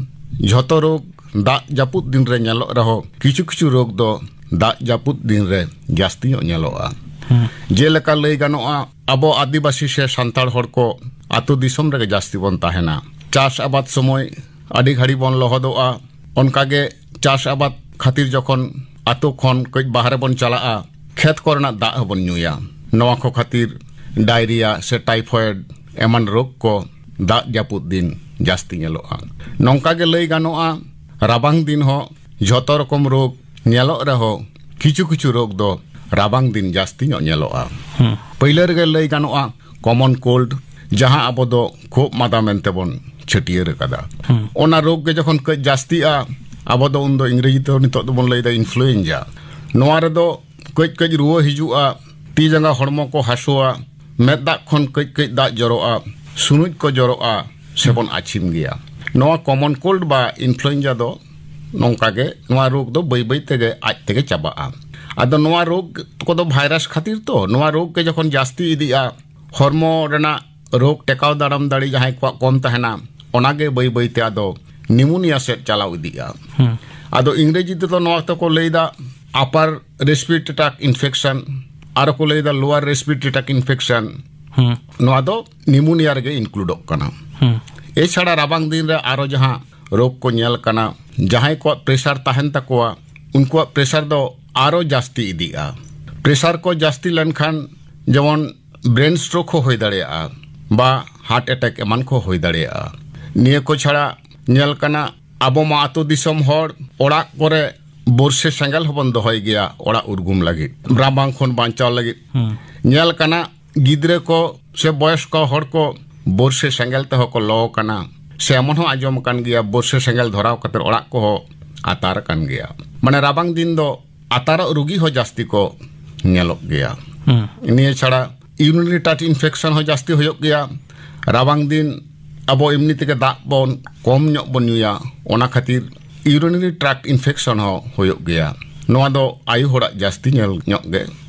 ᱡᱷᱚᱛᱚ ᱨᱳᱜᱽ ᱫᱟᱜ ᱡᱟᱹᱯᱩᱫ ᱫᱤᱱ ᱨᱮ ᱧᱮᱞᱚᱜ ᱨᱮᱦᱚᱸ, ᱠᱤᱪᱷᱩ ᱠᱤᱪᱷᱩ ᱨᱳᱜᱽ ᱫᱚ ᱫᱟᱜ ᱡᱟᱹᱯᱩᱫ ᱫᱤᱱ ᱨᱮ ᱡᱟᱹᱥᱛᱤ ᱧᱚᱜ ᱧᱮᱞᱚᱜᱼᱟ᱾ ᱦᱩᱸ᱾ ᱡᱮᱞᱮᱠᱟ ᱞᱟᱹᱭ ᱜᱟᱱᱚᱜᱼᱟ, ᱟᱵᱚ ᱟᱹᱫᱤᱵᱟᱹᱥᱤ ᱥᱮ ᱥᱟᱱᱛᱟᱲ ᱦᱚᱲ ᱠᱚ ᱟᱹᱛᱩ ᱫᱤᱥᱚᱢ ᱨᱮᱜᱮ ᱡᱟᱹᱥᱛᱤ ᱵᱚᱱ ᱛᱟᱦᱮᱱᱟ᱾ ᱪᱟᱥ ᱟᱵᱟᱫ ᱥᱚᱢᱚᱭ ᱟᱹᱰᱤ ᱜᱷᱟᱹᱲᱤ ᱵᱚᱱ ᱞᱚᱦᱚᱫᱚᱜᱼᱟ᱾ ᱚᱱᱠᱟ ᱜᱮ ᱪᱟᱥ ᱟᱵᱟᱫ ᱠᱷᱟᱹᱛᱤᱨ ᱡᱚᱠᱷᱚᱱ ᱟᱹᱛᱩ ᱠᱷᱚᱱ ᱠᱟᱹᱡ ᱵᱟᱦᱨᱮ ᱵᱚᱱ ᱪᱟᱞᱟᱜᱼᱟ, ᱠᱷᱮᱛ ᱠᱚᱨᱮᱱᱟᱜ ᱫᱟᱜ ᱦᱚᱸᱵᱚᱱ ᱧᱩᱭᱟ᱾ ᱱᱚᱣᱟ ᱠᱚ ᱠᱷᱟᱹᱛᱤᱨ diarrhea ᱥᱮ typhoid ᱮᱢᱟᱱ ᱨᱳᱜᱽ ᱠᱚ ᱫᱟᱜ ᱡᱟᱹᱯᱩᱫ ᱫᱤᱱ ᱡᱟᱹᱥᱛᱤ ᱧᱮᱞᱚᱜᱼᱟ᱾ ᱱᱚᱝᱠᱟ ᱜᱮ ᱞᱟᱹᱭ ᱜᱟᱱᱚᱜᱼᱟ, ᱨᱟᱵᱟᱝ ᱫᱤᱱ ᱦᱚᱸ ᱡᱷᱚᱛᱚ ᱨᱚᱠᱚᱢ ᱨᱳᱜᱽ ᱧᱮᱞᱚᱜ ᱨᱮᱦᱚᱸ, ᱠᱤᱪᱷᱩ ᱠᱤᱪᱷᱩ ᱨᱳᱜᱽ ᱫᱚ ᱨᱟᱵᱟᱝ ᱫᱤᱱ ᱡᱟᱹᱥᱛᱤ ᱧᱚᱜ ᱧᱮᱞᱚᱜᱼᱟ᱾ ᱦᱩᱸ᱾ ᱯᱟᱹᱭᱞᱟᱹ ᱨᱮᱜᱮ ᱞᱟᱹᱭ ᱜᱟᱱᱚᱜᱼᱟ, common cold, ᱡᱟᱦᱟᱸ ᱟᱵᱚ ᱫᱚ ᱠᱷᱩᱜ ᱢᱟᱫᱟ ᱢᱮᱱᱛᱮ ᱵᱚᱱ ᱪᱷᱟᱹᱴᱭᱟᱹᱨ ᱟᱠᱟᱫᱟ᱾ ᱦᱩᱸ᱾ ᱚᱱᱟ ᱨᱳᱜᱽ ᱜᱮ ᱡᱚᱠᱷᱚᱱ ᱠᱟᱹᱡ ᱡᱟᱹᱥᱛᱤᱜᱼᱟ, ᱟᱵᱚ ᱫᱚ ᱩᱱᱫᱚ ᱤᱝᱨᱮᱡᱤ ᱛᱮ ᱱᱤᱛᱚᱜ ᱫᱚᱵᱚᱱ ᱞᱟᱹᱭᱫᱟ influenza᱾ ᱱᱚᱣᱟ ᱨᱮᱫᱚ ᱠᱟᱹᱡ ᱠᱟᱹᱡ ᱨᱩᱣᱟᱹ ᱦᱤᱡᱩᱜᱼᱟ, ᱛᱤ ᱡᱟᱸᱜᱟ ᱦᱚᱲᱢᱚ ᱠᱚ ᱦᱟᱹᱥᱩᱣᱟ, ᱢᱮᱫ ᱫᱟᱜ ᱠᱷᱚᱱ ᱠᱟᱹᱡ ᱠᱟᱹᱡ ᱫᱟᱜ ᱡᱚᱨᱚᱜᱼᱟ, ᱥᱩᱱᱩᱡ ᱠᱚ ᱡᱚᱨᱚᱜᱼᱟ, ᱥᱮᱵᱚᱱ ᱟᱹᱪᱷᱤᱢ ᱜᱮᱭᱟ᱾ ᱱᱚᱣᱟ ᱠᱚᱢᱚᱱ ᱠᱳᱞᱰ ᱵᱟ ᱤᱱᱯᱷᱞᱩᱭᱮᱱᱡᱟ ᱫᱚ ᱱᱚᱝᱠᱟ ᱜᱮ, ᱱᱚᱣᱟ ᱨᱳᱜᱽ ᱫᱚ ᱵᱟᱹᱭ ᱵᱟᱹᱭ ᱛᱮᱜᱮ ᱟᱡ ᱛᱮᱜᱮ ᱪᱟᱵᱟᱜᱼᱟ᱾ ᱟᱫᱚ ᱱᱚᱣᱟ ᱨᱳᱜᱽ ᱠᱚᱫᱚ ᱵᱷᱟᱭᱨᱟᱥ ᱠᱷᱟᱹᱛᱤᱨ ᱛᱚ, ᱱᱚᱣᱟ ᱨᱳᱜᱽ ᱜᱮ ᱡᱚᱠᱷᱚᱱ ᱡᱟᱹᱥᱛᱤ ᱤᱫᱤᱜᱼᱟ, ᱦᱚᱲᱢᱚ ᱨᱮᱱᱟᱜ ᱨᱳᱜᱽ ᱴᱮᱠᱟᱣ ᱫᱟᱨᱟᱢ ᱫᱟᱲᱮ ᱡᱟᱦᱟᱸᱭ ᱠᱚᱣᱟᱜ ᱠᱚᱢ ᱛᱟᱦᱮᱱᱟ, ᱚᱱᱟᱜᱮ ᱵᱟᱹᱭ ᱵᱟᱹᱭ ᱛᱮ ᱟᱫᱚ ᱱᱤᱢᱳᱱᱤᱭᱟ ᱥᱮᱫ ᱪᱟᱞᱟᱣ ᱤᱫᱤᱜᱼᱟ᱾ ᱦᱩᱸ᱾ ᱟᱫᱚ ᱤᱝᱨᱮᱡᱤ ᱛᱮᱫᱚ ᱱᱚᱣᱟ ᱫᱚᱠᱚ ᱞᱟᱹᱭᱫᱟ ᱟᱯᱟᱨ ᱨᱮᱥᱯᱤᱨᱮᱴᱚᱨᱤ ᱴᱨᱟᱠ ᱤᱱᱯᱷᱮᱠᱥᱚᱱ, ᱟᱨᱚ ᱠᱚ ᱞᱟᱹᱭᱫᱟ ᱞᱳᱣᱟᱨ ᱨᱮᱥᱯᱤᱨᱮᱴᱚᱨᱤ ᱴᱨᱟᱠ ᱤᱱᱯᱷᱮᱠᱥᱚᱱ᱾ ᱦᱩᱸ᱾ ᱱᱚᱣᱟ ᱫᱚ ᱱᱤᱢᱳᱱᱤᱭᱟ ᱨᱮᱜᱮ ᱤᱱᱠᱞᱩᱰᱚᱜ ᱠᱟᱱᱟ᱾ ᱦᱩᱸ᱾ ᱮᱪᱷᱟᱲᱟ ᱨᱟᱵᱟᱝ ᱫᱤᱱ ᱨᱮ ᱟᱨᱚ ᱡᱟᱦᱟᱸ ᱨᱳᱜᱽ ᱠᱚ ᱧᱮᱞ ᱠᱟᱱᱟ, ᱡᱟᱦᱟᱸᱭ ᱠᱚᱣᱟᱜ ᱯᱨᱮᱥᱟᱨ ᱛᱟᱦᱮᱱ ᱛᱟᱠᱚᱣᱟ, ᱩᱱᱠᱩᱣᱟᱜ ᱯᱨᱮᱥᱟᱨ ᱫᱚ ᱟᱨᱚ ᱡᱟᱹᱥᱛᱤ ᱤᱫᱤᱜᱼᱟ᱾ ᱯᱨᱮᱥᱟᱨ ᱠᱚ ᱡᱟᱹᱥᱛᱤ ᱞᱮᱱᱠᱷᱟᱱ ᱡᱮᱢᱚᱱ ᱵᱨᱮᱱ ᱥᱴᱨᱳᱠ ᱦᱚᱸ ᱦᱩᱭ ᱫᱟᱲᱮᱭᱟᱜᱼᱟ, ᱵᱟ ᱦᱟᱨᱴ ᱮᱴᱮᱠ ᱮᱢᱟᱱ ᱠᱚ ᱦᱩᱭ ᱫᱟᱲᱮᱭᱟᱜᱼᱟ᱾ ᱱᱤᱭᱟᱹ ᱠᱚ ᱪᱷᱟᱲᱟ ᱧᱮᱞ ᱠᱟᱱᱟ, ᱟᱵᱚ ᱢᱟ ᱟᱹᱛᱩ ᱫᱤᱥᱚᱢ ᱦᱚᱲ ᱚᱲᱟᱜ ᱠᱚᱨᱮ ᱵᱚᱨᱥᱮ ᱥᱮᱸᱜᱮᱞ ᱦᱚᱸᱵᱚᱱ ᱫᱚᱦᱚᱭ ᱜᱮᱭᱟ ᱚᱲᱟᱜ ᱩᱨᱜᱩᱢ ᱞᱟᱹᱜᱤᱫ, ᱨᱟᱵᱟᱝ ᱠᱷᱚᱱ ᱵᱟᱧᱪᱟᱣ ᱞᱟᱹᱜᱤᱫ᱾ ᱦᱩᱸ᱾ ᱧᱮᱞ ᱠᱟᱱᱟ, ᱜᱤᱫᱽᱨᱟᱹ ᱠᱚ ᱥᱮ ᱵᱚᱭᱚᱥᱠᱚ ᱦᱚᱲ ᱠᱚ ᱵᱚᱨᱥᱮ ᱥᱮᱸᱜᱮᱞ ᱛᱮᱦᱚᱸ ᱠᱚ ᱞᱚ ᱠᱟᱱᱟ, ᱥᱮ ᱮᱢᱚᱱ ᱦᱚᱸ ᱟᱸᱡᱚᱢ ᱟᱠᱟᱱ ᱜᱮᱭᱟ, ᱵᱚᱨᱥᱮ ᱥᱮᱸᱜᱮᱞ ᱫᱷᱚᱨᱟᱣ ᱠᱟᱛᱮ ᱚᱲᱟᱜ ᱠᱚᱦᱚᱸ ᱟᱛᱟᱨ ᱟᱠᱟᱱ ᱜᱮᱭᱟ᱾ ᱢᱟᱱᱮ, ᱨᱟᱵᱟᱝ ᱫᱤᱱ ᱫᱚ ᱟᱛᱟᱨᱚᱜ ᱨᱩᱜᱤ ᱦᱚᱸ ᱡᱟᱹᱥᱛᱤ ᱠᱚ ᱧᱮᱞᱚᱜ ᱜᱮᱭᱟ᱾ ᱦᱩᱸ᱾ ᱱᱤᱭᱟᱹ ᱪᱷᱟᱲᱟ ᱤᱭᱩᱨᱤᱱᱟᱨᱤ ᱴᱨᱟᱠᱴ ᱤᱱᱯᱷᱮᱠᱥᱚᱱ ᱦᱚᱸ ᱡᱟᱹᱥᱛᱤ ᱦᱩᱭᱩᱜ ᱜᱮᱭᱟ᱾ ᱨᱟᱵᱟᱝ ᱫᱤᱱ ᱟᱵᱚ ᱮᱢᱱᱤ ᱛᱮᱜᱮ ᱫᱟᱜ ᱵᱚᱱ ᱠᱚᱢ ᱧᱚᱜ ᱵᱚᱱ ᱧᱩᱭᱟ, ᱚᱱᱟ ᱠᱷᱟᱹᱛᱤᱨ ᱤᱭᱩᱨᱤᱱᱟᱨᱤ ᱴᱨᱟᱠᱴ ᱤᱱᱯᱷᱮᱠᱥᱚᱱ ᱦᱚᱸ ᱦᱩᱭᱩᱜ ᱜᱮᱭᱟ᱾ ᱱᱚᱣᱟ ᱫᱚ ᱟᱭᱳ ᱦᱚᱲᱟᱜ ᱡᱟᱹᱥᱛᱤ ᱧᱮᱞ ᱧᱚᱜ ᱜᱮ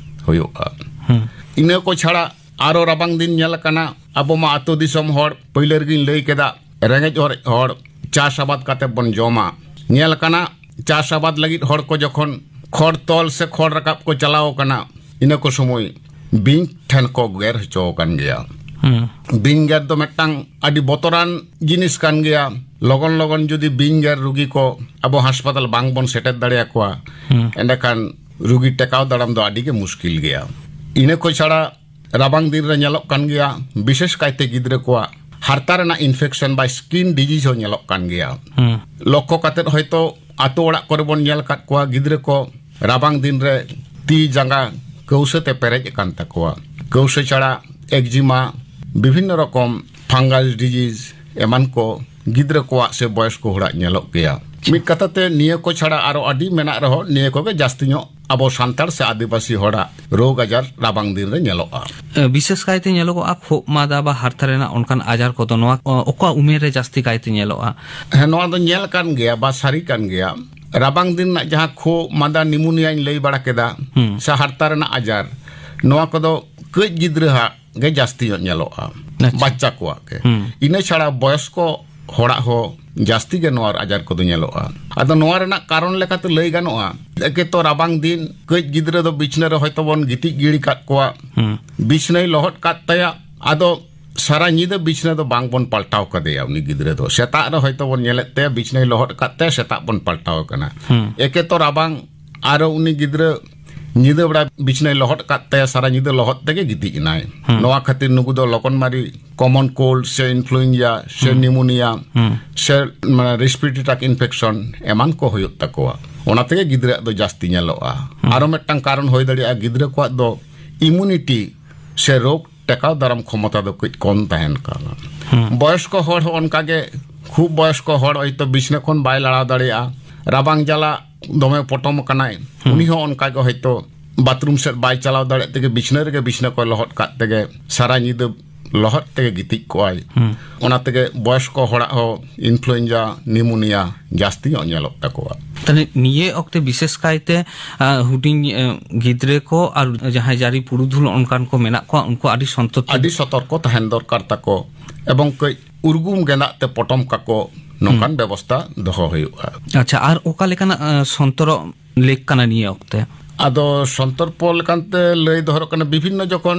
ᱦᱩᱭᱩᱜᱼᱟ᱾ ᱦᱩᱸ᱾ ᱤᱱᱟᱹ ᱠᱚ ᱪᱷᱟᱲᱟ ᱟᱨᱚ ᱨᱟᱵᱟᱝ ᱫᱤᱱ ᱧᱮᱞ ᱟᱠᱟᱱᱟ, ᱟᱵᱚ ᱢᱟ ᱟᱹᱛᱩ ᱫᱤᱥᱚᱢ ᱦᱚᱲ, ᱯᱟᱹᱭᱞᱟᱹ ᱨᱮᱜᱤᱧ ᱞᱟᱹᱭ ᱠᱮᱫᱟ, ᱨᱮᱸᱜᱮᱡ ᱚᱨᱮᱡ ᱦᱚᱲ ᱪᱟᱥ ᱟᱵᱟᱫ ᱠᱟᱛᱮ ᱵᱚᱱ ᱡᱚᱢᱟ᱾ ᱧᱮᱞ ᱟᱠᱟᱱᱟ, ᱪᱟᱥ ᱟᱵᱟᱫ ᱞᱟᱹᱜᱤᱫ ᱦᱚᱲ ᱠᱚ ᱡᱚᱠᱷᱚᱱ ᱠᱷᱚᱲ ᱛᱚᱞ ᱥᱮ ᱠᱷᱚᱲ ᱨᱟᱠᱟᱵ ᱠᱚ ᱪᱟᱞᱟᱣ ᱟᱠᱟᱱᱟ, ᱤᱱᱟᱹ ᱠᱚ ᱥᱚᱢᱚᱭ ᱵᱤᱧ ᱴᱷᱮᱱ ᱠᱚ ᱜᱮᱨ ᱦᱚᱪᱚ ᱟᱠᱟᱱ ᱜᱮᱭᱟ᱾ ᱦᱩᱸ᱾ ᱵᱤᱧ ᱜᱮᱨ ᱫᱚ ᱢᱤᱫᱴᱟᱝ ᱟᱹᱰᱤ ᱵᱚᱛᱚᱨᱟᱱ ᱡᱤᱱᱤᱥ ᱠᱟᱱ ᱜᱮᱭᱟ᱾ ᱞᱚᱜᱚᱱ ᱞᱚᱜᱚᱱ ᱡᱩᱫᱤ ᱵᱤᱧ ᱜᱮᱨ ᱨᱩᱜᱤ ᱠᱚ ᱟᱵᱚ ᱦᱟᱥᱯᱟᱛᱟᱞ ᱵᱟᱝ ᱵᱚᱱ ᱥᱮᱴᱮᱨ ᱫᱟᱲᱮᱭᱟᱠᱚᱣᱟ, ᱦᱩᱸ᱾ ᱮᱸᱰᱮᱠᱷᱟᱱ ᱨᱩᱜᱤ ᱴᱮᱠᱟᱣ ᱫᱟᱨᱟᱢ ᱫᱚ ᱟᱹᱰᱤ ᱜᱮ ᱢᱩᱥᱠᱤᱞ ᱜᱮᱭᱟ᱾ ᱤᱱᱟᱹ ᱠᱚ ᱪᱷᱟᱲᱟ ᱨᱟᱵᱟᱝ ᱫᱤᱱ ᱨᱮ ᱧᱮᱞᱚᱜ ᱠᱟᱱ ᱜᱮᱭᱟ, ᱵᱤᱥᱮᱥ ᱠᱟᱭᱛᱮ ᱜᱤᱫᱽᱨᱟᱹ ᱠᱚᱣᱟᱜ ᱦᱟᱨᱛᱟ ᱨᱮᱱᱟᱜ ᱤᱱᱯᱷᱮᱠᱥᱚᱱ ᱵᱟ ᱥᱠᱤᱱ ᱰᱤᱡᱤᱡᱽ ᱦᱚᱸ ᱧᱮᱞᱚᱜ ᱠᱟᱱ ᱜᱮᱭᱟ᱾ ᱦᱩᱸ᱾ ᱞᱚᱠᱠᱷᱚ ᱠᱟᱛᱮᱫ ᱦᱚᱭᱛᱳ ᱟᱛᱳ ᱚᱲᱟᱜ ᱠᱚᱨᱮ ᱵᱚᱱ ᱧᱮᱞ ᱟᱠᱟᱫ ᱠᱚᱣᱟ, ᱜᱤᱫᱽᱨᱟᱹ ᱠᱚ ᱨᱟᱵᱟᱝ ᱫᱤᱱ ᱨᱮ ᱛᱤ ᱡᱟᱸᱜᱟ ᱠᱟᱹᱣᱥᱟᱹ ᱛᱮ ᱯᱮᱨᱮᱡ ᱟᱠᱟᱱ ᱛᱟᱠᱚᱣᱟ᱾ ᱠᱟᱹᱣᱥᱟᱹ ᱪᱷᱟᱲᱟ ᱮᱠᱡᱤᱢᱟ, ᱵᱤᱵᱷᱤᱱᱱᱚ ᱨᱚᱠᱚᱢ ᱯᱷᱟᱝᱜᱟᱞ ᱰᱤᱡᱤᱡᱽ ᱮᱢᱟᱱ ᱠᱚ ᱜᱤᱫᱽᱨᱟᱹ ᱠᱚᱣᱟᱜ ᱥᱮ ᱵᱚᱭᱚᱥᱠᱚ ᱦᱚᱲᱟᱜ ᱧᱮᱞᱚᱜ ᱜᱮᱭᱟ᱾ ᱢᱤᱫ ᱠᱟᱛᱷᱟ ᱛᱮ, ᱱᱤᱭᱟᱹ ᱠᱚ ᱪᱷᱟᱲᱟ ᱟᱨᱚ ᱟᱹᱰᱤ ᱢᱮᱱᱟᱜ ᱨᱮᱦᱚᱸ, ᱱᱤᱭᱟᱹ ᱠᱚᱜᱮ ᱡᱟᱹᱥᱛᱤ ᱧᱚᱜ ᱟᱵᱚ ᱥᱟᱱᱛᱟᱲ ᱥᱮ ᱟᱹᱫᱤᱵᱟᱹᱥᱤ ᱦᱚᱲᱟᱜ ᱨᱳᱜᱽ ᱟᱡᱟᱨ ᱨᱟᱵᱟᱝ ᱫᱤᱱ ᱨᱮ ᱧᱮᱞᱚᱜᱼᱟ᱾ ᱮ, ᱵᱤᱥᱮᱥ ᱠᱟᱭᱛᱮ ᱧᱮᱞᱚᱜᱚᱜᱼᱟ ᱠᱷᱩᱜ ᱢᱟᱫᱟ ᱵᱟ ᱦᱟᱨᱛᱟ ᱨᱮᱱᱟᱜ ᱚᱱᱠᱟᱱ ᱟᱡᱟᱨ ᱠᱚᱫᱚ ᱱᱚᱣᱟ, ᱚ, ᱚᱠᱟ ᱩᱢᱮᱨ ᱨᱮ ᱡᱟᱹᱥᱛᱤ ᱠᱟᱭᱛᱮ ᱧᱮᱞᱚᱜᱼᱟ? ᱦᱮᱸ, ᱱᱚᱣᱟ ᱫᱚ ᱧᱮᱞ ᱠᱟᱱ ᱜᱮᱭᱟ ᱵᱟ ᱥᱟᱹᱨᱤ ᱠᱟᱱ ᱜᱮᱭᱟ᱾ ᱨᱟᱵᱟᱝ ᱫᱤᱱ ᱨᱮᱱᱟᱜ ᱡᱟᱦᱟᱸ ᱠᱷᱩᱜ ᱢᱟᱫᱟ ᱱᱤᱢᱳᱱᱤᱭᱟᱧ ᱞᱟᱹᱭ ᱵᱟᱲᱟ ᱠᱮᱫᱟ, ᱦᱩᱸ᱾ ᱥᱮ ᱦᱟᱨᱛᱟ ᱨᱮᱱᱟᱜ ᱟᱡᱟᱨ, ᱱᱚᱣᱟ ᱠᱚᱫᱚ ᱠᱟᱹᱡ ᱜᱤᱫᱽᱨᱟᱹ ᱦᱟᱜ ᱜᱮ ᱡᱟᱹᱥᱛᱤ ᱧᱚᱜ ᱧᱮᱞᱚᱜᱼᱟ, ᱟᱪᱪᱷᱟ᱾ ᱵᱟᱪᱪᱟ ᱠᱚᱣᱟᱜ ᱜᱮ᱾ ᱦᱩᱸ᱾ ᱤᱱᱟᱹ ᱪᱷᱟᱲᱟ ᱵᱚᱭᱚᱥᱠᱚ ᱦᱚᱲᱟᱜ ᱦᱚᱸ ᱡᱟᱹᱥᱛᱤ ᱜᱮ ᱱᱚᱣᱟ ᱟᱡᱟᱨ ᱠᱚᱫᱚ ᱧᱮᱞᱚᱜᱼᱟ᱾ ᱟᱫᱚ ᱱᱚᱣᱟ ᱨᱮᱱᱟᱜ ᱠᱟᱨᱚᱱ ᱞᱮᱠᱟᱛᱮ ᱞᱟᱹᱭ ᱜᱟᱱᱚᱜᱼᱟ, ᱮᱠᱮ ᱛᱚ ᱨᱟᱵᱟᱝ ᱫᱤᱱ ᱠᱟᱹᱡ ᱜᱤᱫᱽᱨᱟᱹ ᱫᱚ ᱵᱤᱪᱷᱱᱟᱹ ᱨᱮ ᱦᱚᱭᱛᱚ ᱵᱚᱱ ᱜᱤᱛᱤᱡ ᱜᱤᱲᱤ ᱠᱟᱜ ᱠᱚᱣᱟ, ᱦᱩᱸ᱾ ᱵᱤᱪᱷᱱᱟᱹᱭ ᱞᱚᱦᱚᱫ ᱠᱟᱫ ᱛᱟᱭᱟ, ᱟᱫᱚ ᱥᱟᱨᱟ ᱧᱤᱫᱟᱹ ᱵᱤᱪᱷᱱᱟᱹ ᱫᱚ ᱵᱟᱝ ᱵᱚᱱ ᱯᱟᱞᱴᱟᱣ ᱠᱟᱫᱮᱭᱟ ᱩᱱᱤ ᱜᱤᱫᱽᱨᱟᱹ ᱫᱚ᱾ ᱥᱮᱛᱟᱜ ᱨᱮ ᱦᱚᱭᱛᱚ ᱵᱚᱱ ᱧᱮᱞᱮᱫ ᱛᱟᱭᱟ ᱵᱤᱪᱷᱱᱟᱹᱭ ᱞᱚᱦᱚᱫ ᱠᱟᱫ ᱛᱟᱭᱟ, ᱥᱮᱛᱟᱜ ᱵᱚᱱ ᱯᱟᱞᱴᱟᱣ ᱠᱟᱱᱟ᱾ ᱦᱩᱸ᱾ ᱮᱠᱮ ᱛᱚ ᱨᱟᱵᱟᱝ, ᱟᱨᱚ ᱩᱱᱤ ᱜᱤᱫᱽᱨᱟᱹ ᱧᱤᱫᱟᱹ ᱵᱮᱲᱟ ᱵᱤᱪᱷᱱᱟᱹᱭ ᱞᱚᱦᱚᱫ ᱠᱟᱫ ᱛᱟᱭᱟ, ᱥᱟᱨᱟ ᱧᱤᱫᱟᱹ ᱞᱚᱦᱚᱫ ᱛᱮᱜᱮ ᱜᱤᱛᱤᱡ ᱮᱱᱟᱭ᱾ ᱦᱩᱸ᱾ ᱱᱚᱣᱟ ᱠᱷᱟᱹᱛᱤᱨ ᱱᱩᱠᱩ ᱫᱚ ᱞᱚᱜᱚᱱ ᱢᱟᱨᱤ common cold ᱥᱮ influenza ᱥᱮ ᱦᱩᱸ᱾ pneumonia ᱦᱩᱸ᱾ ᱥᱮ, ᱢᱟᱱᱮ, respiratory tract infection ᱮᱢᱟᱱ ᱠᱚ ᱦᱩᱭᱩᱜ ᱛᱟᱠᱚᱣᱟ᱾ ᱚᱱᱟ ᱛᱮᱜᱮ ᱜᱤᱫᱽᱨᱟᱹᱣᱟᱜ ᱫᱚ ᱡᱟᱹᱥᱛᱤ ᱧᱮᱞᱚᱜᱼᱟ᱾ ᱦᱩᱸ᱾ ᱟᱨᱚ ᱢᱤᱫᱴᱟᱝ ᱠᱟᱨᱚᱱ ᱦᱩᱭ ᱫᱟᱲᱮᱭᱟᱜᱼᱟ, ᱜᱤᱫᱽᱨᱟᱹ ᱠᱚᱣᱟᱜ ᱫᱚ immunity ᱥᱮ ᱨᱳᱜᱽ ᱴᱮᱠᱟᱣ ᱫᱟᱨᱟᱢ ᱠᱷᱚᱢᱚᱛᱟ ᱫᱚ ᱠᱟᱹᱡ ᱠᱚᱢ ᱛᱟᱦᱮᱱ ᱠᱟᱱᱟ᱾ ᱦᱩᱸ᱾ ᱵᱚᱭᱚᱥᱠᱚ ᱦᱚᱲ ᱦᱚᱸ ᱚᱱᱠᱟᱜᱮ, ᱠᱷᱩᱵ ᱵᱚᱭᱚᱥᱠᱚ ᱦᱚᱲ ᱦᱚᱭᱛᱚ ᱵᱤᱪᱷᱱᱟᱹ ᱠᱷᱚᱱ ᱵᱟᱭ ᱞᱟᱲᱟᱣ ᱫᱟᱲᱮᱭᱟᱜᱼᱟ, ᱨᱟᱵᱟᱝ ᱡᱟᱞᱟ ᱫᱚᱢᱮ ᱯᱚᱴᱚᱢ ᱟᱠᱟᱱᱟᱭ, ᱦᱩᱸ᱾ ᱩᱱᱤ ᱦᱚᱸ ᱚᱱᱠᱟᱜᱮ ᱦᱚᱭᱛᱚ ᱵᱟᱛᱷᱨᱩᱢ ᱥᱮᱫ ᱵᱟᱭ ᱪᱟᱞᱟᱣ ᱫᱟᱲᱮᱭᱟᱜ ᱛᱮᱜᱮ ᱵᱤᱪᱷᱱᱟᱹ ᱨᱮᱜᱮ ᱵᱤᱪᱷᱱᱟᱹ ᱠᱚᱭ ᱞᱚᱦᱚᱫ ᱠᱟᱜ ᱛᱮᱜᱮ ᱥᱟᱨᱟ ᱧᱤᱫᱟᱹ ᱞᱚᱦᱚᱫ ᱛᱮᱜᱮ ᱜᱤᱛᱤᱡ ᱠᱚᱜᱼᱟᱭ᱾ ᱦᱩᱸ᱾ ᱚᱱᱟ ᱛᱮᱜᱮ ᱵᱚᱭᱚᱥᱠᱚ ᱦᱚᱲᱟᱜ ᱦᱚᱸ influenza, pneumonia ᱡᱟᱹᱥᱛᱤ ᱧᱚᱜ ᱧᱮᱞᱚᱜ ᱛᱟᱠᱚᱣᱟ᱾ ᱛᱟᱦᱞᱮ ᱱᱤᱭᱟᱹ ᱚᱠᱛᱮ ᱵᱤᱥᱮᱥ ᱠᱟᱭᱛᱮ, ᱟ, ᱦᱩᱰᱤᱧ, ᱮ, ᱜᱤᱫᱽᱨᱟᱹ ᱠᱚ ᱟᱨ ᱡᱟᱦᱟᱸᱭ ᱡᱟᱹᱨᱤ ᱯᱩᱨᱩᱫᱷᱩᱞ ᱚᱱᱠᱟᱱ ᱠᱚ ᱢᱮᱱᱟᱜ ᱠᱚᱣᱟ, ᱩᱱᱠᱩ ᱟᱹᱰᱤ ᱥᱚᱱᱛᱚᱨ ᱛᱮ ᱟᱹᱰᱤ ᱥᱚᱛᱚᱨᱠᱚ ᱛᱟᱦᱮᱱ ᱫᱚᱨᱠᱟᱨ ᱛᱟᱠᱚ, ᱮᱵᱚᱝ ᱠᱟᱹᱡ ᱩᱨᱜᱩᱢ ᱜᱮᱸᱫᱟᱜ ᱛᱮ ᱯᱚᱴᱚᱢ ᱠᱟᱠᱚ, ᱱᱚᱝᱠᱟᱱ ᱦᱩᱸ᱾ ᱵᱮᱵᱚᱥᱛᱟ ᱫᱚᱦᱚ ᱦᱩᱭᱩᱜᱼᱟ᱾ ᱟᱪᱪᱷᱟ, ᱟᱨ ᱚᱠᱟ ᱞᱮᱠᱟᱱᱟᱜ, ᱟ, ᱥᱚᱱᱛᱚᱨᱚᱜ ᱞᱮᱠ ᱠᱟᱱᱟ ᱱᱤᱭᱟᱹ ᱚᱠᱛᱮ? ᱟᱫᱚ ᱥᱚᱱᱛᱚᱨ ᱯᱚᱨ ᱞᱮᱠᱟᱱᱛᱮ ᱞᱟᱹᱭ ᱫᱚᱦᱚᱨᱚᱜ ᱠᱟᱱᱟ, ᱵᱤᱵᱷᱤᱱᱱᱚ ᱡᱚᱠᱷᱚᱱ,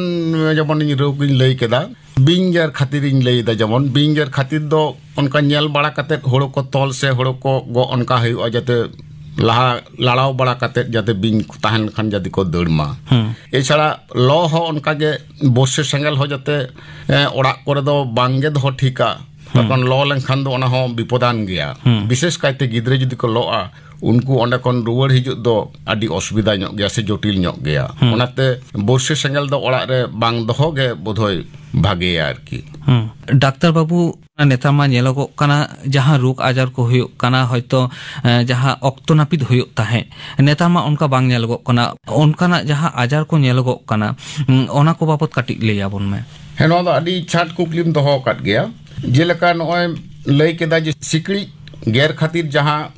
ᱡᱮᱢᱚᱱ ᱤᱧ ᱨᱳᱜᱽ ᱤᱧ ᱞᱟᱹᱭ ᱠᱮᱫᱟ, ᱵᱤᱧ ᱜᱮᱨ ᱠᱷᱟᱹᱛᱤᱨ ᱤᱧ ᱞᱟᱹᱭ ᱮᱫᱟ, ᱡᱮᱢᱚᱱ ᱵᱤᱧ ᱜᱮᱨ ᱠᱷᱟᱹᱛᱤᱨ ᱫᱚ ᱚᱱᱠᱟ ᱧᱮᱞ ᱵᱟᱲᱟ ᱠᱟᱛᱮᱫ ᱦᱳᱲᱳ ᱠᱚ ᱛᱚᱞ ᱥᱮ ᱦᱳᱲᱳ ᱠᱚ ᱜᱚᱜ ᱚᱱᱠᱟ ᱦᱩᱭᱩᱜᱼᱟ, ᱡᱟᱛᱮ ᱞᱟᱦᱟ ᱞᱟᱲᱟᱣ ᱵᱟᱲᱟ ᱠᱟᱛᱮᱫ ᱡᱟᱛᱮ ᱵᱤᱧ ᱠᱚ ᱛᱟᱦᱮᱱ ᱠᱷᱟᱱ ᱡᱟᱛᱮ ᱠᱚ ᱫᱟᱹᱲ ᱢᱟ᱾ ᱦᱩᱸ᱾ ᱮᱪᱷᱟᱲᱟ ᱞᱚ ᱦᱚᱸ ᱚᱱᱠᱟᱜᱮ ᱵᱚᱨᱥᱮ ᱥᱮᱸᱜᱮᱞ ᱦᱚᱸ ᱡᱟᱛᱮ, ᱮ, ᱚᱲᱟᱜ ᱠᱚᱨᱮ ᱫᱚ ᱵᱟᱝᱜᱮ ᱫᱚᱦᱚ ᱴᱷᱤᱠᱟ᱾ ᱦᱩᱸ᱾ ᱛᱚᱠᱷᱚᱱ ᱞᱚ ᱞᱮᱱᱠᱷᱟᱱ ᱫᱚ ᱚᱱᱟ ᱦᱚᱸ ᱵᱤᱯᱚᱫᱟᱱ ᱜᱮᱭᱟ᱾ ᱦᱩᱸ᱾ ᱵᱤᱥᱮᱥ ᱠᱟᱭᱛᱮ ᱜᱤᱫᱽᱨᱟᱹ ᱡᱩᱫᱤ ᱠᱚ ᱞᱚᱜᱼᱟ, ᱩᱱᱠᱩ ᱚᱸᱰᱮ ᱠᱷᱚᱱ ᱨᱩᱣᱟᱹᱲ ᱦᱤᱡᱩᱜ ᱫᱚ ᱟᱹᱰᱤ ᱚᱥᱩᱵᱤᱫᱷᱟ ᱧᱚᱜ ᱜᱮᱭᱟ ᱥᱮ ᱡᱚᱴᱤᱞ ᱧᱚᱜ ᱜᱮᱭᱟ᱾ ᱦᱩᱸ᱾ ᱚᱱᱟᱛᱮ ᱵᱚᱨᱥᱮ ᱥᱮᱸᱜᱮᱞ ᱫᱚ ᱚᱲᱟᱜ ᱨᱮ ᱵᱟᱝ ᱫᱚᱦᱚ ᱜᱮ ᱵᱳᱫᱷᱚᱭ ᱵᱷᱟᱜᱮᱭᱟ ᱟᱨᱠᱤ᱾ ᱦᱩᱸ᱾ ᱰᱟᱠᱛᱟᱨ ᱵᱟᱹᱵᱩ, ᱱᱮᱛᱟᱨ ᱢᱟ ᱧᱮᱞᱚᱜᱚᱜ ᱠᱟᱱᱟ, ᱡᱟᱦᱟᱸ ᱨᱳᱜᱽ ᱟᱡᱟᱨ ᱠᱚ ᱦᱩᱭᱩᱜ ᱠᱟᱱᱟ, ᱦᱚᱭᱛᱚ, ᱮ, ᱡᱟᱦᱟᱸ ᱚᱠᱛᱚ ᱱᱟᱹᱯᱤᱛ ᱦᱩᱭᱩᱜ ᱛᱟᱦᱮᱸᱫ, ᱱᱮᱛᱟᱨ ᱢᱟ ᱚᱱᱠᱟ ᱵᱟᱝ ᱧᱮᱞᱚᱜᱚᱜ ᱠᱟᱱᱟ᱾ ᱚᱱᱠᱟᱱᱟᱜ ᱡᱟᱦᱟᱸ ᱟᱡᱟᱨ ᱠᱚ ᱧᱮᱞᱚᱜᱚᱜ ᱠᱟᱱᱟ, ᱩᱸ, ᱚᱱᱟ ᱠᱚ ᱵᱟᱵᱚᱛ ᱠᱟᱹᱴᱤᱡ ᱞᱟᱹᱭ ᱟᱵᱚᱱ ᱢᱮ᱾ ᱦᱮᱸ, ᱱᱚᱣᱟ ᱫᱚ ᱟᱹᱰᱤ ᱪᱷᱟᱴ ᱠᱩᱠᱞᱤᱢ ᱫᱚᱦᱚ ᱟᱠᱟᱫ ᱜᱮᱭᱟ᱾ ᱡᱮᱞᱮᱠᱟ ᱱᱚᱜᱼᱚᱭ ᱞᱟᱹᱭ ᱠᱮᱫᱟ ᱡᱮ ᱥᱤᱠᱲᱤᱡ ᱜᱮᱨ ᱠᱷᱟᱹᱛᱤᱨ ᱡᱟᱦᱟᱸ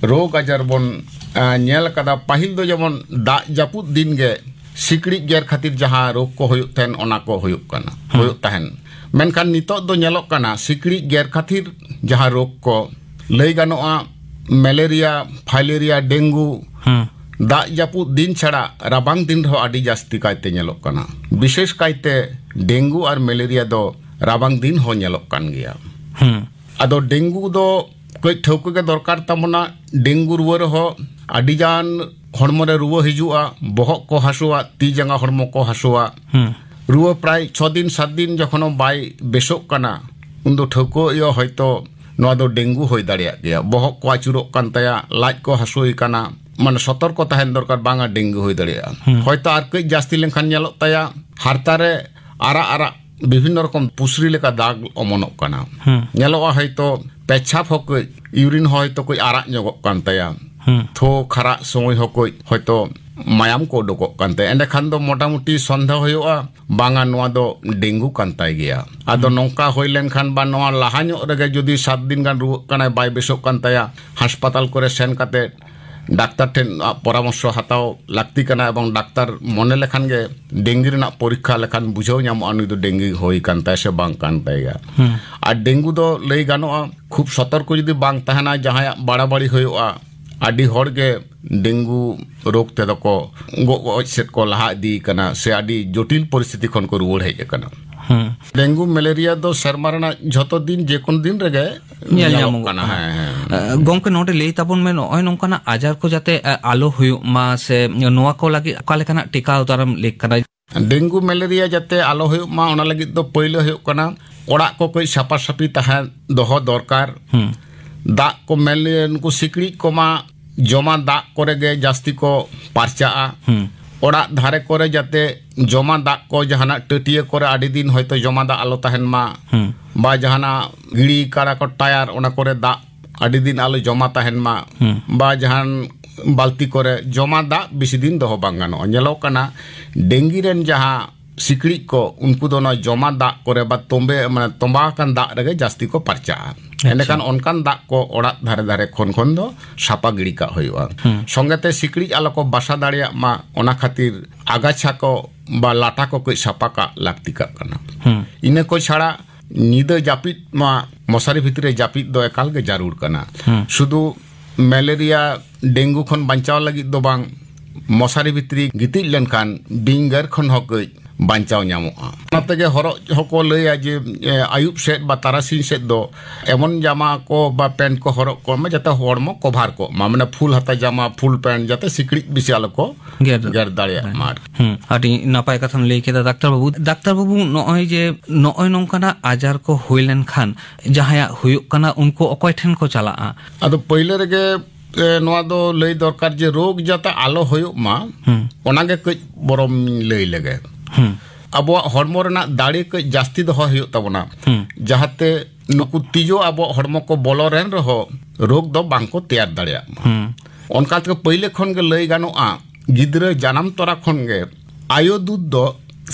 ᱨᱳᱜᱽ ᱟᱡᱟᱨ ᱵᱚᱱ, ᱟ, ᱧᱮᱞ ᱟᱠᱟᱫᱟ, ᱯᱟᱹᱦᱤᱞ ᱫᱚ ᱡᱮᱢᱚᱱ ᱫᱟᱜ ᱡᱟᱹᱯᱩᱫ ᱫᱤᱱ ᱜᱮ ᱥᱤᱠᱲᱤᱡ ᱜᱮᱨ ᱠᱷᱟᱹᱛᱤᱨ ᱡᱟᱦᱟᱸ ᱨᱳᱜᱽ ᱠᱚ ᱦᱩᱭᱩᱜ ᱛᱟᱦᱮᱸᱱ, ᱚᱱᱟ ᱠᱚ ᱦᱩᱭᱩᱜ ᱠᱟᱱᱟ, ᱦᱩᱸ᱾ ᱦᱩᱭᱩᱜ ᱛᱟᱦᱮᱸᱱ᱾ ᱢᱮᱱᱠᱷᱟᱱ ᱱᱤᱛᱚᱜ ᱫᱚ ᱧᱮᱞᱚᱜ ᱠᱟᱱᱟ, ᱥᱤᱠᱲᱤᱡ ᱜᱮᱨ ᱠᱷᱟᱹᱛᱤᱨ ᱡᱟᱦᱟᱸ ᱨᱳᱜᱽ ᱠᱚ, ᱞᱟᱹᱭ ᱜᱟᱱᱚᱜᱼᱟ, ᱢᱮᱞᱮᱨᱤᱭᱟ, ᱯᱷᱟᱭᱞᱮᱨᱤᱭᱟ, ᱰᱮᱝᱜᱩ, ᱦᱩᱸ᱾ ᱫᱟᱜ ᱡᱟᱹᱯᱩᱫ ᱫᱤᱱ ᱪᱷᱟᱲᱟ ᱨᱟᱵᱟᱝ ᱫᱤᱱ ᱨᱮᱦᱚᱸ ᱟᱹᱰᱤ ᱡᱟᱹᱥᱛᱤ ᱠᱟᱭᱛᱮ ᱧᱮᱞᱚᱜ ᱠᱟᱱᱟ᱾ ᱵᱤᱥᱮᱥ ᱠᱟᱭᱛᱮ ᱰᱮᱝᱜᱩ ᱟᱨ ᱢᱮᱞᱮᱨᱤᱭᱟ ᱫᱚ ᱨᱟᱵᱟᱝ ᱫᱤᱱ ᱦᱚᱸ ᱧᱮᱞᱚᱜ ᱠᱟᱱ ᱜᱮᱭᱟ᱾ ᱦᱩᱸ᱾ ᱟᱫᱚ ᱰᱮᱝᱜᱩ ᱫᱚ ᱠᱟᱹᱡ ᱴᱷᱟᱹᱣᱠᱟᱹ ᱜᱮ ᱫᱚᱨᱠᱟᱨ ᱛᱟᱵᱚᱱᱟ᱾ ᱰᱮᱝᱜᱩ ᱨᱩᱣᱟᱹ ᱨᱮᱦᱚᱸ ᱟᱹᱰᱤ ᱜᱟᱱ ᱦᱚᱲᱢᱚ ᱨᱮ ᱨᱩᱣᱟᱹ ᱦᱤᱡᱩᱜᱼᱟ, ᱵᱚᱦᱚᱜ ᱠᱚ ᱦᱟᱹᱥᱩᱣᱟ, ᱛᱤ ᱡᱟᱸᱜᱟ ᱦᱚᱲᱢᱚ ᱠᱚ ᱦᱟᱹᱥᱩᱣᱟ᱾ ᱦᱩᱸ᱾ ᱨᱩᱣᱟᱹ ᱯᱨᱟᱭ ᱪᱷᱚ ᱫᱤᱱ ᱥᱟᱛ ᱫᱤᱱ ᱡᱚᱠᱷᱚᱱ ᱵᱟᱭ ᱵᱮᱥᱚᱜ ᱠᱟᱱᱟ, ᱩᱱᱫᱚ ᱴᱷᱟᱹᱣᱠᱟᱹ ᱦᱩᱭᱩᱜᱼᱟ, ᱦᱚᱭᱛᱚ ᱱᱚᱣᱟ ᱫᱚ ᱰᱮᱝᱜᱩ ᱦᱩᱭ ᱫᱟᱲᱮᱭᱟᱜ ᱜᱮᱭᱟ᱾ ᱵᱚᱦᱚᱜ ᱠᱚ ᱟᱹᱪᱩᱨᱚᱜ ᱠᱟᱱ ᱛᱟᱭᱟ, ᱞᱟᱡ ᱠᱚ ᱦᱟᱹᱥᱩᱭᱮ ᱠᱟᱱᱟ, ᱢᱟᱱᱮ ᱥᱚᱛᱚᱨᱠᱚ ᱛᱟᱦᱮᱱ ᱫᱚᱨᱠᱟᱨ, ᱵᱟᱝᱟ ᱰᱮᱝᱜᱩ ᱦᱩᱭ ᱫᱟᱲᱮᱭᱟᱜᱼᱟ᱾ ᱦᱩᱸ᱾ ᱦᱚᱭᱛᱚ ᱟᱨ ᱠᱟᱹᱡ ᱡᱟᱹᱥᱛᱤ ᱞᱮᱱᱠᱷᱟᱱ ᱧᱮᱞᱚᱜ ᱛᱟᱭᱟ ᱦᱟᱨᱛᱟ ᱨᱮ ᱟᱨᱟᱜ ᱟᱨᱟᱜ ᱵᱤᱵᱷᱤᱱᱱᱚ ᱨᱚᱠᱚᱢ ᱯᱩᱥᱨᱤ ᱞᱮᱠᱟ ᱫᱟᱜᱽ ᱚᱢᱚᱱᱚᱜ ᱠᱟᱱᱟ᱾ ᱦᱩᱸ᱾ ᱧᱮᱞᱚᱜᱼᱟ ᱦᱚᱭᱛᱚ ᱯᱮᱪᱷᱟᱯ ᱦᱚᱸ ᱠᱟᱹᱡ, ᱤᱭᱩᱨᱤᱱ ᱦᱚᱸ ᱦᱚᱭᱛᱚ ᱠᱟᱹᱡ ᱟᱨᱟᱜ ᱧᱚᱜᱚᱜ ᱠᱟᱱ ᱛᱟᱭᱟ᱾ ᱦᱩᱸ᱾ ᱛᱷᱚ ᱠᱷᱟᱨᱟᱜ ᱥᱚᱢᱚᱭ ᱦᱚᱸ ᱠᱟᱹᱡ ᱦᱚᱭᱛᱚ ᱢᱟᱭᱟᱢ ᱠᱚ ᱩᱰᱩᱠᱚᱜ ᱠᱟᱱ ᱛᱟᱭᱟ᱾ ᱮᱸᱰᱮᱠᱷᱟᱱ ᱫᱚ ᱢᱚᱴᱟᱢᱩᱴᱤ ᱥᱚᱱᱫᱮᱦᱚ ᱦᱩᱭᱩᱜᱼᱟ, ᱵᱟᱝᱟ ᱱᱚᱣᱟ ᱫᱚ ᱰᱮᱝᱜᱩ ᱠᱟᱱ ᱛᱟᱭ ᱜᱮᱭᱟ᱾ ᱟᱫᱚ ᱦᱩᱸ᱾ ᱱᱚᱝᱠᱟ ᱦᱩᱭ ᱞᱮᱱᱠᱷᱟᱱ ᱵᱟ ᱱᱚᱣᱟ ᱞᱟᱦᱟ ᱧᱚᱜ ᱨᱮᱜᱮ ᱡᱩᱫᱤ ᱥᱟᱛ ᱫᱤᱱ ᱜᱟᱱ ᱨᱩᱣᱟᱹᱜ ᱠᱟᱱᱟᱭ, ᱵᱟᱭ ᱵᱮᱥᱚᱜ ᱠᱟᱱ ᱛᱟᱭᱟ, ᱦᱟᱥᱯᱟᱛᱟᱞ ᱠᱚᱨᱮ ᱥᱮᱱ ᱠᱟᱛᱮ ᱰᱟᱠᱛᱟᱨ ᱴᱷᱮᱱ ᱯᱚᱨᱟᱢᱚᱨᱥᱚ ᱦᱟᱛᱟᱣ ᱞᱟᱹᱠᱛᱤ ᱠᱟᱱᱟ, ᱮᱵᱚᱝ ᱰᱟᱠᱛᱟᱨ ᱢᱚᱱᱮ ᱞᱮᱠᱷᱟᱱ ᱜᱮ ᱰᱮᱝᱜᱤ ᱨᱮᱱᱟᱜ ᱯᱚᱨᱤᱠᱠᱷᱟ ᱞᱮᱠᱷᱟᱱ ᱵᱩᱡᱷᱟᱹᱣ ᱧᱟᱢᱚᱜᱼᱟ ᱱᱩᱭ ᱫᱚ ᱰᱮᱝᱜᱤ ᱦᱩᱭ ᱠᱟᱱ ᱛᱟᱭᱟ ᱥᱮ ᱵᱟᱝ ᱠᱟᱱ ᱛᱟᱭ ᱜᱮᱭᱟ᱾ ᱦᱩᱸ᱾ ᱟᱨ ᱰᱮᱝᱜᱩ ᱫᱚ ᱞᱟᱹᱭ ᱜᱟᱱᱚᱜᱼᱟ ᱠᱷᱩᱵ ᱥᱚᱛᱚᱨᱠᱚ ᱡᱩᱫᱤ ᱵᱟᱝ ᱛᱟᱦᱮᱱᱟ, ᱡᱟᱦᱟᱸᱭᱟᱜ ᱵᱟᱲᱟᱵᱟᱲᱤ ᱦᱩᱭᱩᱜᱼᱟ, ᱟᱹᱰᱤ ᱦᱚᱲ ᱜᱮ ᱰᱮᱝᱜᱩ ᱨᱳᱜᱽ ᱛᱮᱫᱚ ᱠᱚ ᱜᱚᱡ ᱜᱚᱡ ᱥᱮᱫ ᱠᱚ ᱞᱟᱦᱟ ᱤᱫᱤ ᱠᱟᱱᱟ ᱥᱮ ᱟᱹᱰᱤ ᱡᱚᱴᱤᱞ ᱯᱚᱨᱤᱥᱛᱷᱤᱛᱤ ᱠᱷᱚᱱ ᱠᱚ ᱨᱩᱣᱟᱹᱲ ᱦᱮᱡ ᱟᱠᱟᱱᱟ᱾ ᱦᱩᱸ᱾ ᱰᱮᱝᱜᱩ ᱢᱮᱞᱮᱨᱤᱭᱟ ᱫᱚ ᱥᱮᱨᱢᱟ ᱨᱮᱱᱟᱜ ᱡᱷᱚᱛᱚ ᱫᱤᱱ ᱡᱮᱠᱳᱱᱳ ᱫᱤᱱ ᱨᱮᱜᱮ ᱧᱮᱞ ᱧᱮᱞᱚᱜ ᱧᱟᱢᱚᱜᱚᱜ ᱠᱟᱱᱟ᱾ ᱠᱟᱱᱟ᱾ ᱦᱮᱸ, ᱦᱮᱸ᱾ ᱮ, ᱜᱚᱢᱠᱮ, ᱱᱚᱰᱮ ᱞᱟᱹᱭ ᱛᱟᱵᱚᱱ ᱢᱮ, ᱱᱚᱜᱼᱚᱭ ᱱᱚᱝᱠᱟᱱᱟᱜ ᱟᱡᱟᱨ ᱠᱚ ᱡᱟᱛᱮ, ᱮ, ᱟᱞᱚ ᱦᱩᱭᱩᱜ ᱢᱟ ᱥᱮ ᱱᱚᱣᱟ ᱠᱚ ᱞᱟᱹᱜᱤᱫ ᱚᱠᱟ ᱞᱮᱠᱟᱱᱟᱜ ᱴᱮᱠᱟᱣ ᱫᱟᱨᱟᱢ ᱞᱮᱠ ᱠᱟᱱᱟ? ᱰᱮᱝᱜᱩ ᱢᱮᱞᱮᱨᱤᱭᱟ ᱡᱟᱛᱮ ᱟᱞᱚ ᱦᱩᱭᱩᱜ ᱢᱟ, ᱚᱱᱟ ᱞᱟᱹᱜᱤᱫ ᱫᱚ ᱯᱟᱹᱭᱞᱟᱹ ᱦᱩᱭᱩᱜ ᱠᱟᱱᱟ ᱚᱲᱟᱜ ᱠᱚ ᱠᱟᱹᱡ ᱥᱟᱯᱷᱟ ᱥᱟᱹᱯᱷᱤ ᱛᱟᱦᱮᱸ ᱫᱚᱦᱚ ᱫᱚᱨᱠᱟᱨ᱾ ᱦᱩᱸ᱾ ᱫᱟᱜ ᱠᱚ ᱢᱮᱞᱮᱨᱤᱭᱟ, ᱱᱩᱠᱩ ᱥᱤᱠᱲᱤᱡ ᱠᱚᱢᱟ ᱡᱚᱢᱟ ᱫᱟᱜ ᱠᱚᱨᱮ ᱜᱮ ᱡᱟᱹᱥᱛᱤ ᱠᱚ ᱯᱟᱨᱪᱟᱜᱼᱟ᱾ ᱦᱩᱸ᱾ ᱚᱲᱟᱜ ᱫᱷᱟᱨᱮ ᱠᱚᱨᱮ ᱡᱟᱛᱮ ᱡᱚᱢᱟ ᱫᱟᱜ ᱠᱚ ᱡᱟᱦᱟᱱᱟᱜ ᱴᱟᱹᱴᱤᱭᱟᱹ ᱠᱚᱨᱮ ᱟᱹᱰᱤ ᱫᱤᱱ ᱦᱚᱭᱛᱳ ᱡᱚᱢᱟ ᱫᱟᱜ ᱟᱞᱚ ᱛᱟᱦᱮᱱ ᱢᱟ, ᱦᱩᱸ᱾ ᱵᱟ ᱡᱟᱦᱟᱱᱟᱜ ᱜᱤᱲᱤ ᱠᱟᱲᱟ ᱠᱚ ᱴᱟᱭᱟᱨ ᱚᱱᱟ ᱠᱚᱨᱮ ᱫᱟᱜ ᱟᱹᱰᱤ ᱫᱤᱱ ᱟᱞᱚ ᱡᱚᱢᱟ ᱛᱟᱦᱮᱱ ᱢᱟ, ᱦᱩᱸ᱾ ᱵᱟ ᱡᱟᱦᱟᱱ ᱵᱟᱹᱞᱛᱤ ᱠᱚᱨᱮ ᱡᱚᱢᱟ ᱫᱟᱜ ᱵᱮᱥᱤ ᱫᱤᱱ ᱫᱚᱦᱚ ᱵᱟᱝ ᱜᱟᱱᱚᱜᱼᱟ᱾ ᱧᱮᱞᱚᱜ ᱠᱟᱱᱟ ᱰᱮᱝᱜᱤ ᱨᱮᱱ ᱡᱟᱦᱟᱸ ᱥᱤᱠᱲᱤᱡ ᱠᱚ ᱩᱱᱠᱩ ᱫᱚ ᱱᱚᱣᱟ ᱡᱚᱢᱟ ᱫᱟᱜ ᱠᱚᱨᱮ ᱵᱟ ᱛᱚᱸᱵᱮ ᱢᱟᱱᱮ ᱛᱚᱸᱵᱟ ᱟᱠᱟᱱ ᱫᱟᱜ ᱨᱮᱜᱮ ᱡᱟᱹᱥᱛᱤ ᱠᱚ ᱯᱟᱨᱪᱟᱜᱼᱟ᱾ ᱟᱪᱪᱷᱟ᱾ ᱮᱸᱰᱮᱠᱷᱟᱱ ᱚᱱᱠᱟᱱ ᱫᱟᱜ ᱠᱚ ᱚᱲᱟᱜ ᱫᱷᱟᱨᱮ ᱫᱷᱟᱨᱮ ᱠᱷᱚᱱ ᱠᱷᱚᱱ ᱫᱚ ᱥᱟᱯᱷᱟ ᱜᱤᱰᱤ ᱠᱟᱜ ᱦᱩᱭᱩᱜᱼᱟ᱾ ᱦᱩᱸ᱾ ᱥᱚᱸᱜᱮᱛᱮ ᱥᱤᱠᱲᱤᱡ ᱟᱞᱚ ᱠᱚ ᱵᱟᱥᱟ ᱫᱟᱲᱮᱭᱟᱜ ᱢᱟ ᱚᱱᱟ ᱠᱷᱟᱹᱛᱤᱨ ᱟᱜᱟᱪᱷᱟ ᱠᱚ ᱵᱟ ᱞᱟᱴᱟ ᱠᱚ ᱠᱟᱹᱡ ᱥᱟᱯᱷᱟ ᱠᱟᱜ ᱞᱟᱹᱠᱛᱤ ᱠᱟᱜ ᱠᱟᱱᱟ᱾ ᱦᱩᱸ᱾ ᱤᱱᱟᱹ ᱠᱚ ᱪᱷᱟᱲᱟ ᱧᱤᱫᱟᱹ ᱡᱟᱹᱯᱤᱫ ᱢᱟ ᱢᱚᱥᱟᱨᱤ ᱵᱷᱤᱛᱨᱤ ᱨᱮ ᱡᱟᱹᱯᱤᱫ ᱫᱚ ᱮᱠᱟᱞ ᱜᱮ ᱡᱟᱹᱨᱩᱲ ᱠᱟᱱᱟ᱾ ᱦᱩᱸ᱾ ᱥᱩᱫᱷᱩ ᱢᱮᱞᱮᱨᱤᱭᱟ ᱰᱮᱝᱜᱩ ᱠᱷᱚᱱ ᱵᱟᱧᱪᱟᱣ ᱞᱟᱹᱜᱤᱫ ᱫᱚ ᱵᱟᱝ, ᱢᱚᱥᱟᱨᱤ ᱵᱷᱤᱛᱨᱤ ᱜᱤᱛᱤᱡ ᱞᱮᱱᱠᱷᱟᱱ ᱵᱤᱧ ᱜᱮᱨ ᱠᱷᱚᱱ ᱦᱚᱸ ᱠᱟᱹᱡ ᱵᱟᱧᱪᱟᱣ ᱧᱟᱢᱚᱜᱼᱟ᱾ ᱚᱱᱟ ᱛᱮᱜᱮ ᱦᱚᱨᱚᱜ ᱦᱚᱸᱠᱚ ᱞᱟᱹᱭᱟ ᱡᱮ, ᱮ, ᱟᱹᱭᱩᱵ ᱥᱮᱫ ᱵᱟ ᱛᱟᱨᱟᱥᱤᱧ ᱥᱮᱫ ᱫᱚ ᱮᱢᱚᱱ ᱡᱟᱢᱟ ᱠᱚ ᱵᱟ ᱯᱮᱱᱴ ᱠᱚ ᱦᱚᱨᱚᱜ ᱠᱚᱜ ᱢᱟ ᱡᱟᱛᱮ ᱦᱚᱲᱢᱚ ᱠᱚᱵᱷᱟᱨ ᱠᱚᱜ ᱢᱟ, ᱢᱟᱱᱮ ᱯᱷᱩᱞ ᱦᱟᱛᱟ ᱡᱟᱢᱟ, ᱯᱷᱩᱞ ᱯᱮᱱᱴ, ᱡᱟᱛᱮ ᱥᱤᱠᱲᱤᱡ ᱵᱮᱥᱤ ᱟᱞᱚ ᱠᱚ ᱜᱮᱨ᱾ ᱜᱮᱨ ᱫᱟᱲᱮᱭᱟᱜ ᱢᱟ ᱟᱨᱠᱤ᱾ ᱦᱩᱸ, ᱟᱹᱰᱤ ᱱᱟᱯᱟᱭ ᱠᱟᱛᱷᱟᱢ ᱞᱟᱹᱭ ᱠᱮᱫᱟ ᱰᱟᱠᱛᱟᱨ ᱵᱟᱹᱵᱩ᱾ ᱰᱟᱠᱛᱟᱨ ᱵᱟᱹᱵᱩ, ᱱᱚᱜᱼᱚᱭ ᱡᱮ ᱱᱚᱜᱼᱚᱭ ᱱᱚᱝᱠᱟᱱᱟᱜ ᱟᱡᱟᱨ ᱠᱚ ᱦᱩᱭ ᱞᱮᱱᱠᱷᱟᱱ ᱡᱟᱦᱟᱸᱭᱟᱜ ᱦᱩᱭᱩᱜ ᱠᱟᱱᱟ, ᱩᱱᱠᱩ ᱚᱠᱚᱭ ᱴᱷᱮᱱ ᱠᱚ ᱪᱟᱞᱟᱜᱼᱟ? ᱟᱫᱚ ᱯᱟᱹᱭᱞᱟᱹ ᱨᱮᱜᱮ, ᱮ, ᱱᱚᱣᱟ ᱫᱚ ᱞᱟᱹᱭ ᱫᱚᱨᱠᱟᱨ ᱡᱮ ᱨᱳᱜᱽ ᱡᱟᱛᱮ ᱟᱞᱚ ᱦᱩᱭᱩᱜ ᱢᱟ, ᱦᱩᱸ᱾ ᱚᱱᱟᱜᱮ ᱠᱟᱹᱡ ᱵᱚᱨᱚᱢ ᱞᱟᱹᱭ ᱞᱮᱜᱮ᱾ ᱦᱩᱸ᱾ ᱟᱵᱚᱣᱟᱜ ᱦᱚᱲᱢᱚ ᱨᱮᱱᱟᱜ ᱫᱟᱲᱮ ᱠᱟᱹᱡ ᱡᱟᱹᱥᱛᱤ ᱫᱚᱦᱚ ᱦᱩᱭᱩᱜ ᱛᱟᱵᱚᱱᱟ, ᱦᱩᱸ᱾ ᱡᱟᱦᱟᱸᱛᱮ ᱱᱩᱠᱩ ᱛᱤᱡᱩ ᱟᱵᱚᱣᱟᱜ ᱦᱚᱲᱢᱚ ᱠᱚ ᱵᱚᱞᱚ ᱨᱮᱱ ᱨᱮᱦᱚᱸ ᱨᱳᱜᱽ ᱫᱚ ᱵᱟᱝ ᱠᱚ ᱛᱮᱭᱟᱨ ᱫᱟᱲᱮᱭᱟᱜ ᱢᱟ᱾ ᱦᱩᱸ᱾ ᱚᱱᱠᱟ ᱛᱮᱜᱮ ᱯᱟᱹᱭᱞᱟᱹ ᱠᱷᱚᱱ ᱜᱮ ᱞᱟᱹᱭ ᱜᱟᱱᱚᱜᱼᱟ, ᱜᱤᱫᱽᱨᱟᱹ ᱡᱟᱱᱟᱢ ᱛᱚᱨᱟ ᱠᱷᱚᱱ ᱜᱮ ᱟᱭᱳ ᱫᱩᱫᱷ ᱫᱚ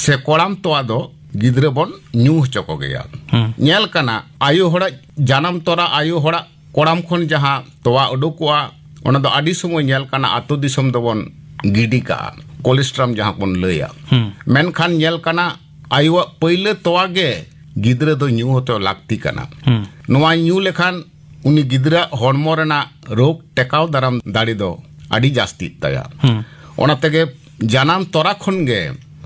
ᱥᱮ ᱠᱚᱲᱟᱢ ᱛᱚᱣᱟ ᱫᱚ ᱜᱤᱫᱽᱨᱟᱹ ᱵᱚᱱ ᱧᱩ ᱦᱚᱪᱚ ᱠᱚᱜᱮᱭᱟ᱾ ᱦᱩᱸ᱾ ᱧᱮᱞ ᱠᱟᱱᱟ, ᱟᱭᱳ ᱦᱚᱲᱟᱜ ᱡᱟᱱᱟᱢ ᱛᱚᱨᱟ ᱟᱭᱳ ᱦᱚᱲᱟᱜ ᱠᱚᱲᱟᱢ ᱠᱷᱚᱱ ᱡᱟᱦᱟᱸ ᱛᱚᱣᱟ ᱩᱰᱩᱠᱚᱜᱼᱟ, ᱚᱱᱟ ᱫᱚ ᱟᱹᱰᱤ ᱥᱚᱢᱚᱭ ᱧᱮᱞ ᱠᱟᱱᱟ ᱟᱛᱳ ᱫᱤᱥᱚᱢ ᱫᱚᱵᱚᱱ ᱜᱤᱰᱤ ᱠᱟᱜᱼᱟ, ᱠᱳᱞᱮᱥᱴᱨᱟᱢ ᱡᱟᱦᱟᱸ ᱵᱚᱱ ᱞᱟᱹᱭᱟ᱾ ᱦᱩᱸ᱾ ᱢᱮᱱᱠᱷᱟᱱ ᱧᱮᱞ ᱠᱟᱱᱟ ᱟᱭᱳᱣᱟᱜ ᱯᱟᱹᱭᱞᱟᱹ ᱛᱚᱣᱟ ᱜᱮ ᱜᱤᱫᱽᱨᱟᱹ ᱫᱚ ᱧᱩ ᱦᱚᱪᱚ ᱞᱟᱹᱠᱛᱤ ᱠᱟᱱᱟ᱾ ᱦᱩᱸ᱾ ᱱᱚᱣᱟ ᱧᱩ ᱞᱮᱠᱷᱟᱱ ᱩᱱᱤ ᱜᱤᱫᱽᱨᱟᱹ ᱦᱚᱲᱢᱚ ᱨᱮᱱᱟᱜ ᱨᱳᱜᱽ ᱴᱮᱠᱟᱣ ᱫᱟᱨᱟᱢ ᱫᱟᱲᱮ ᱫᱚ ᱟᱹᱰᱤ ᱡᱟᱹᱥᱛᱤᱜ ᱛᱟᱭᱟ᱾ ᱦᱩᱸ᱾ ᱚᱱᱟ ᱛᱮᱜᱮ ᱡᱟᱱᱟᱢ ᱛᱚᱨᱟ ᱠᱷᱚᱱ ᱜᱮ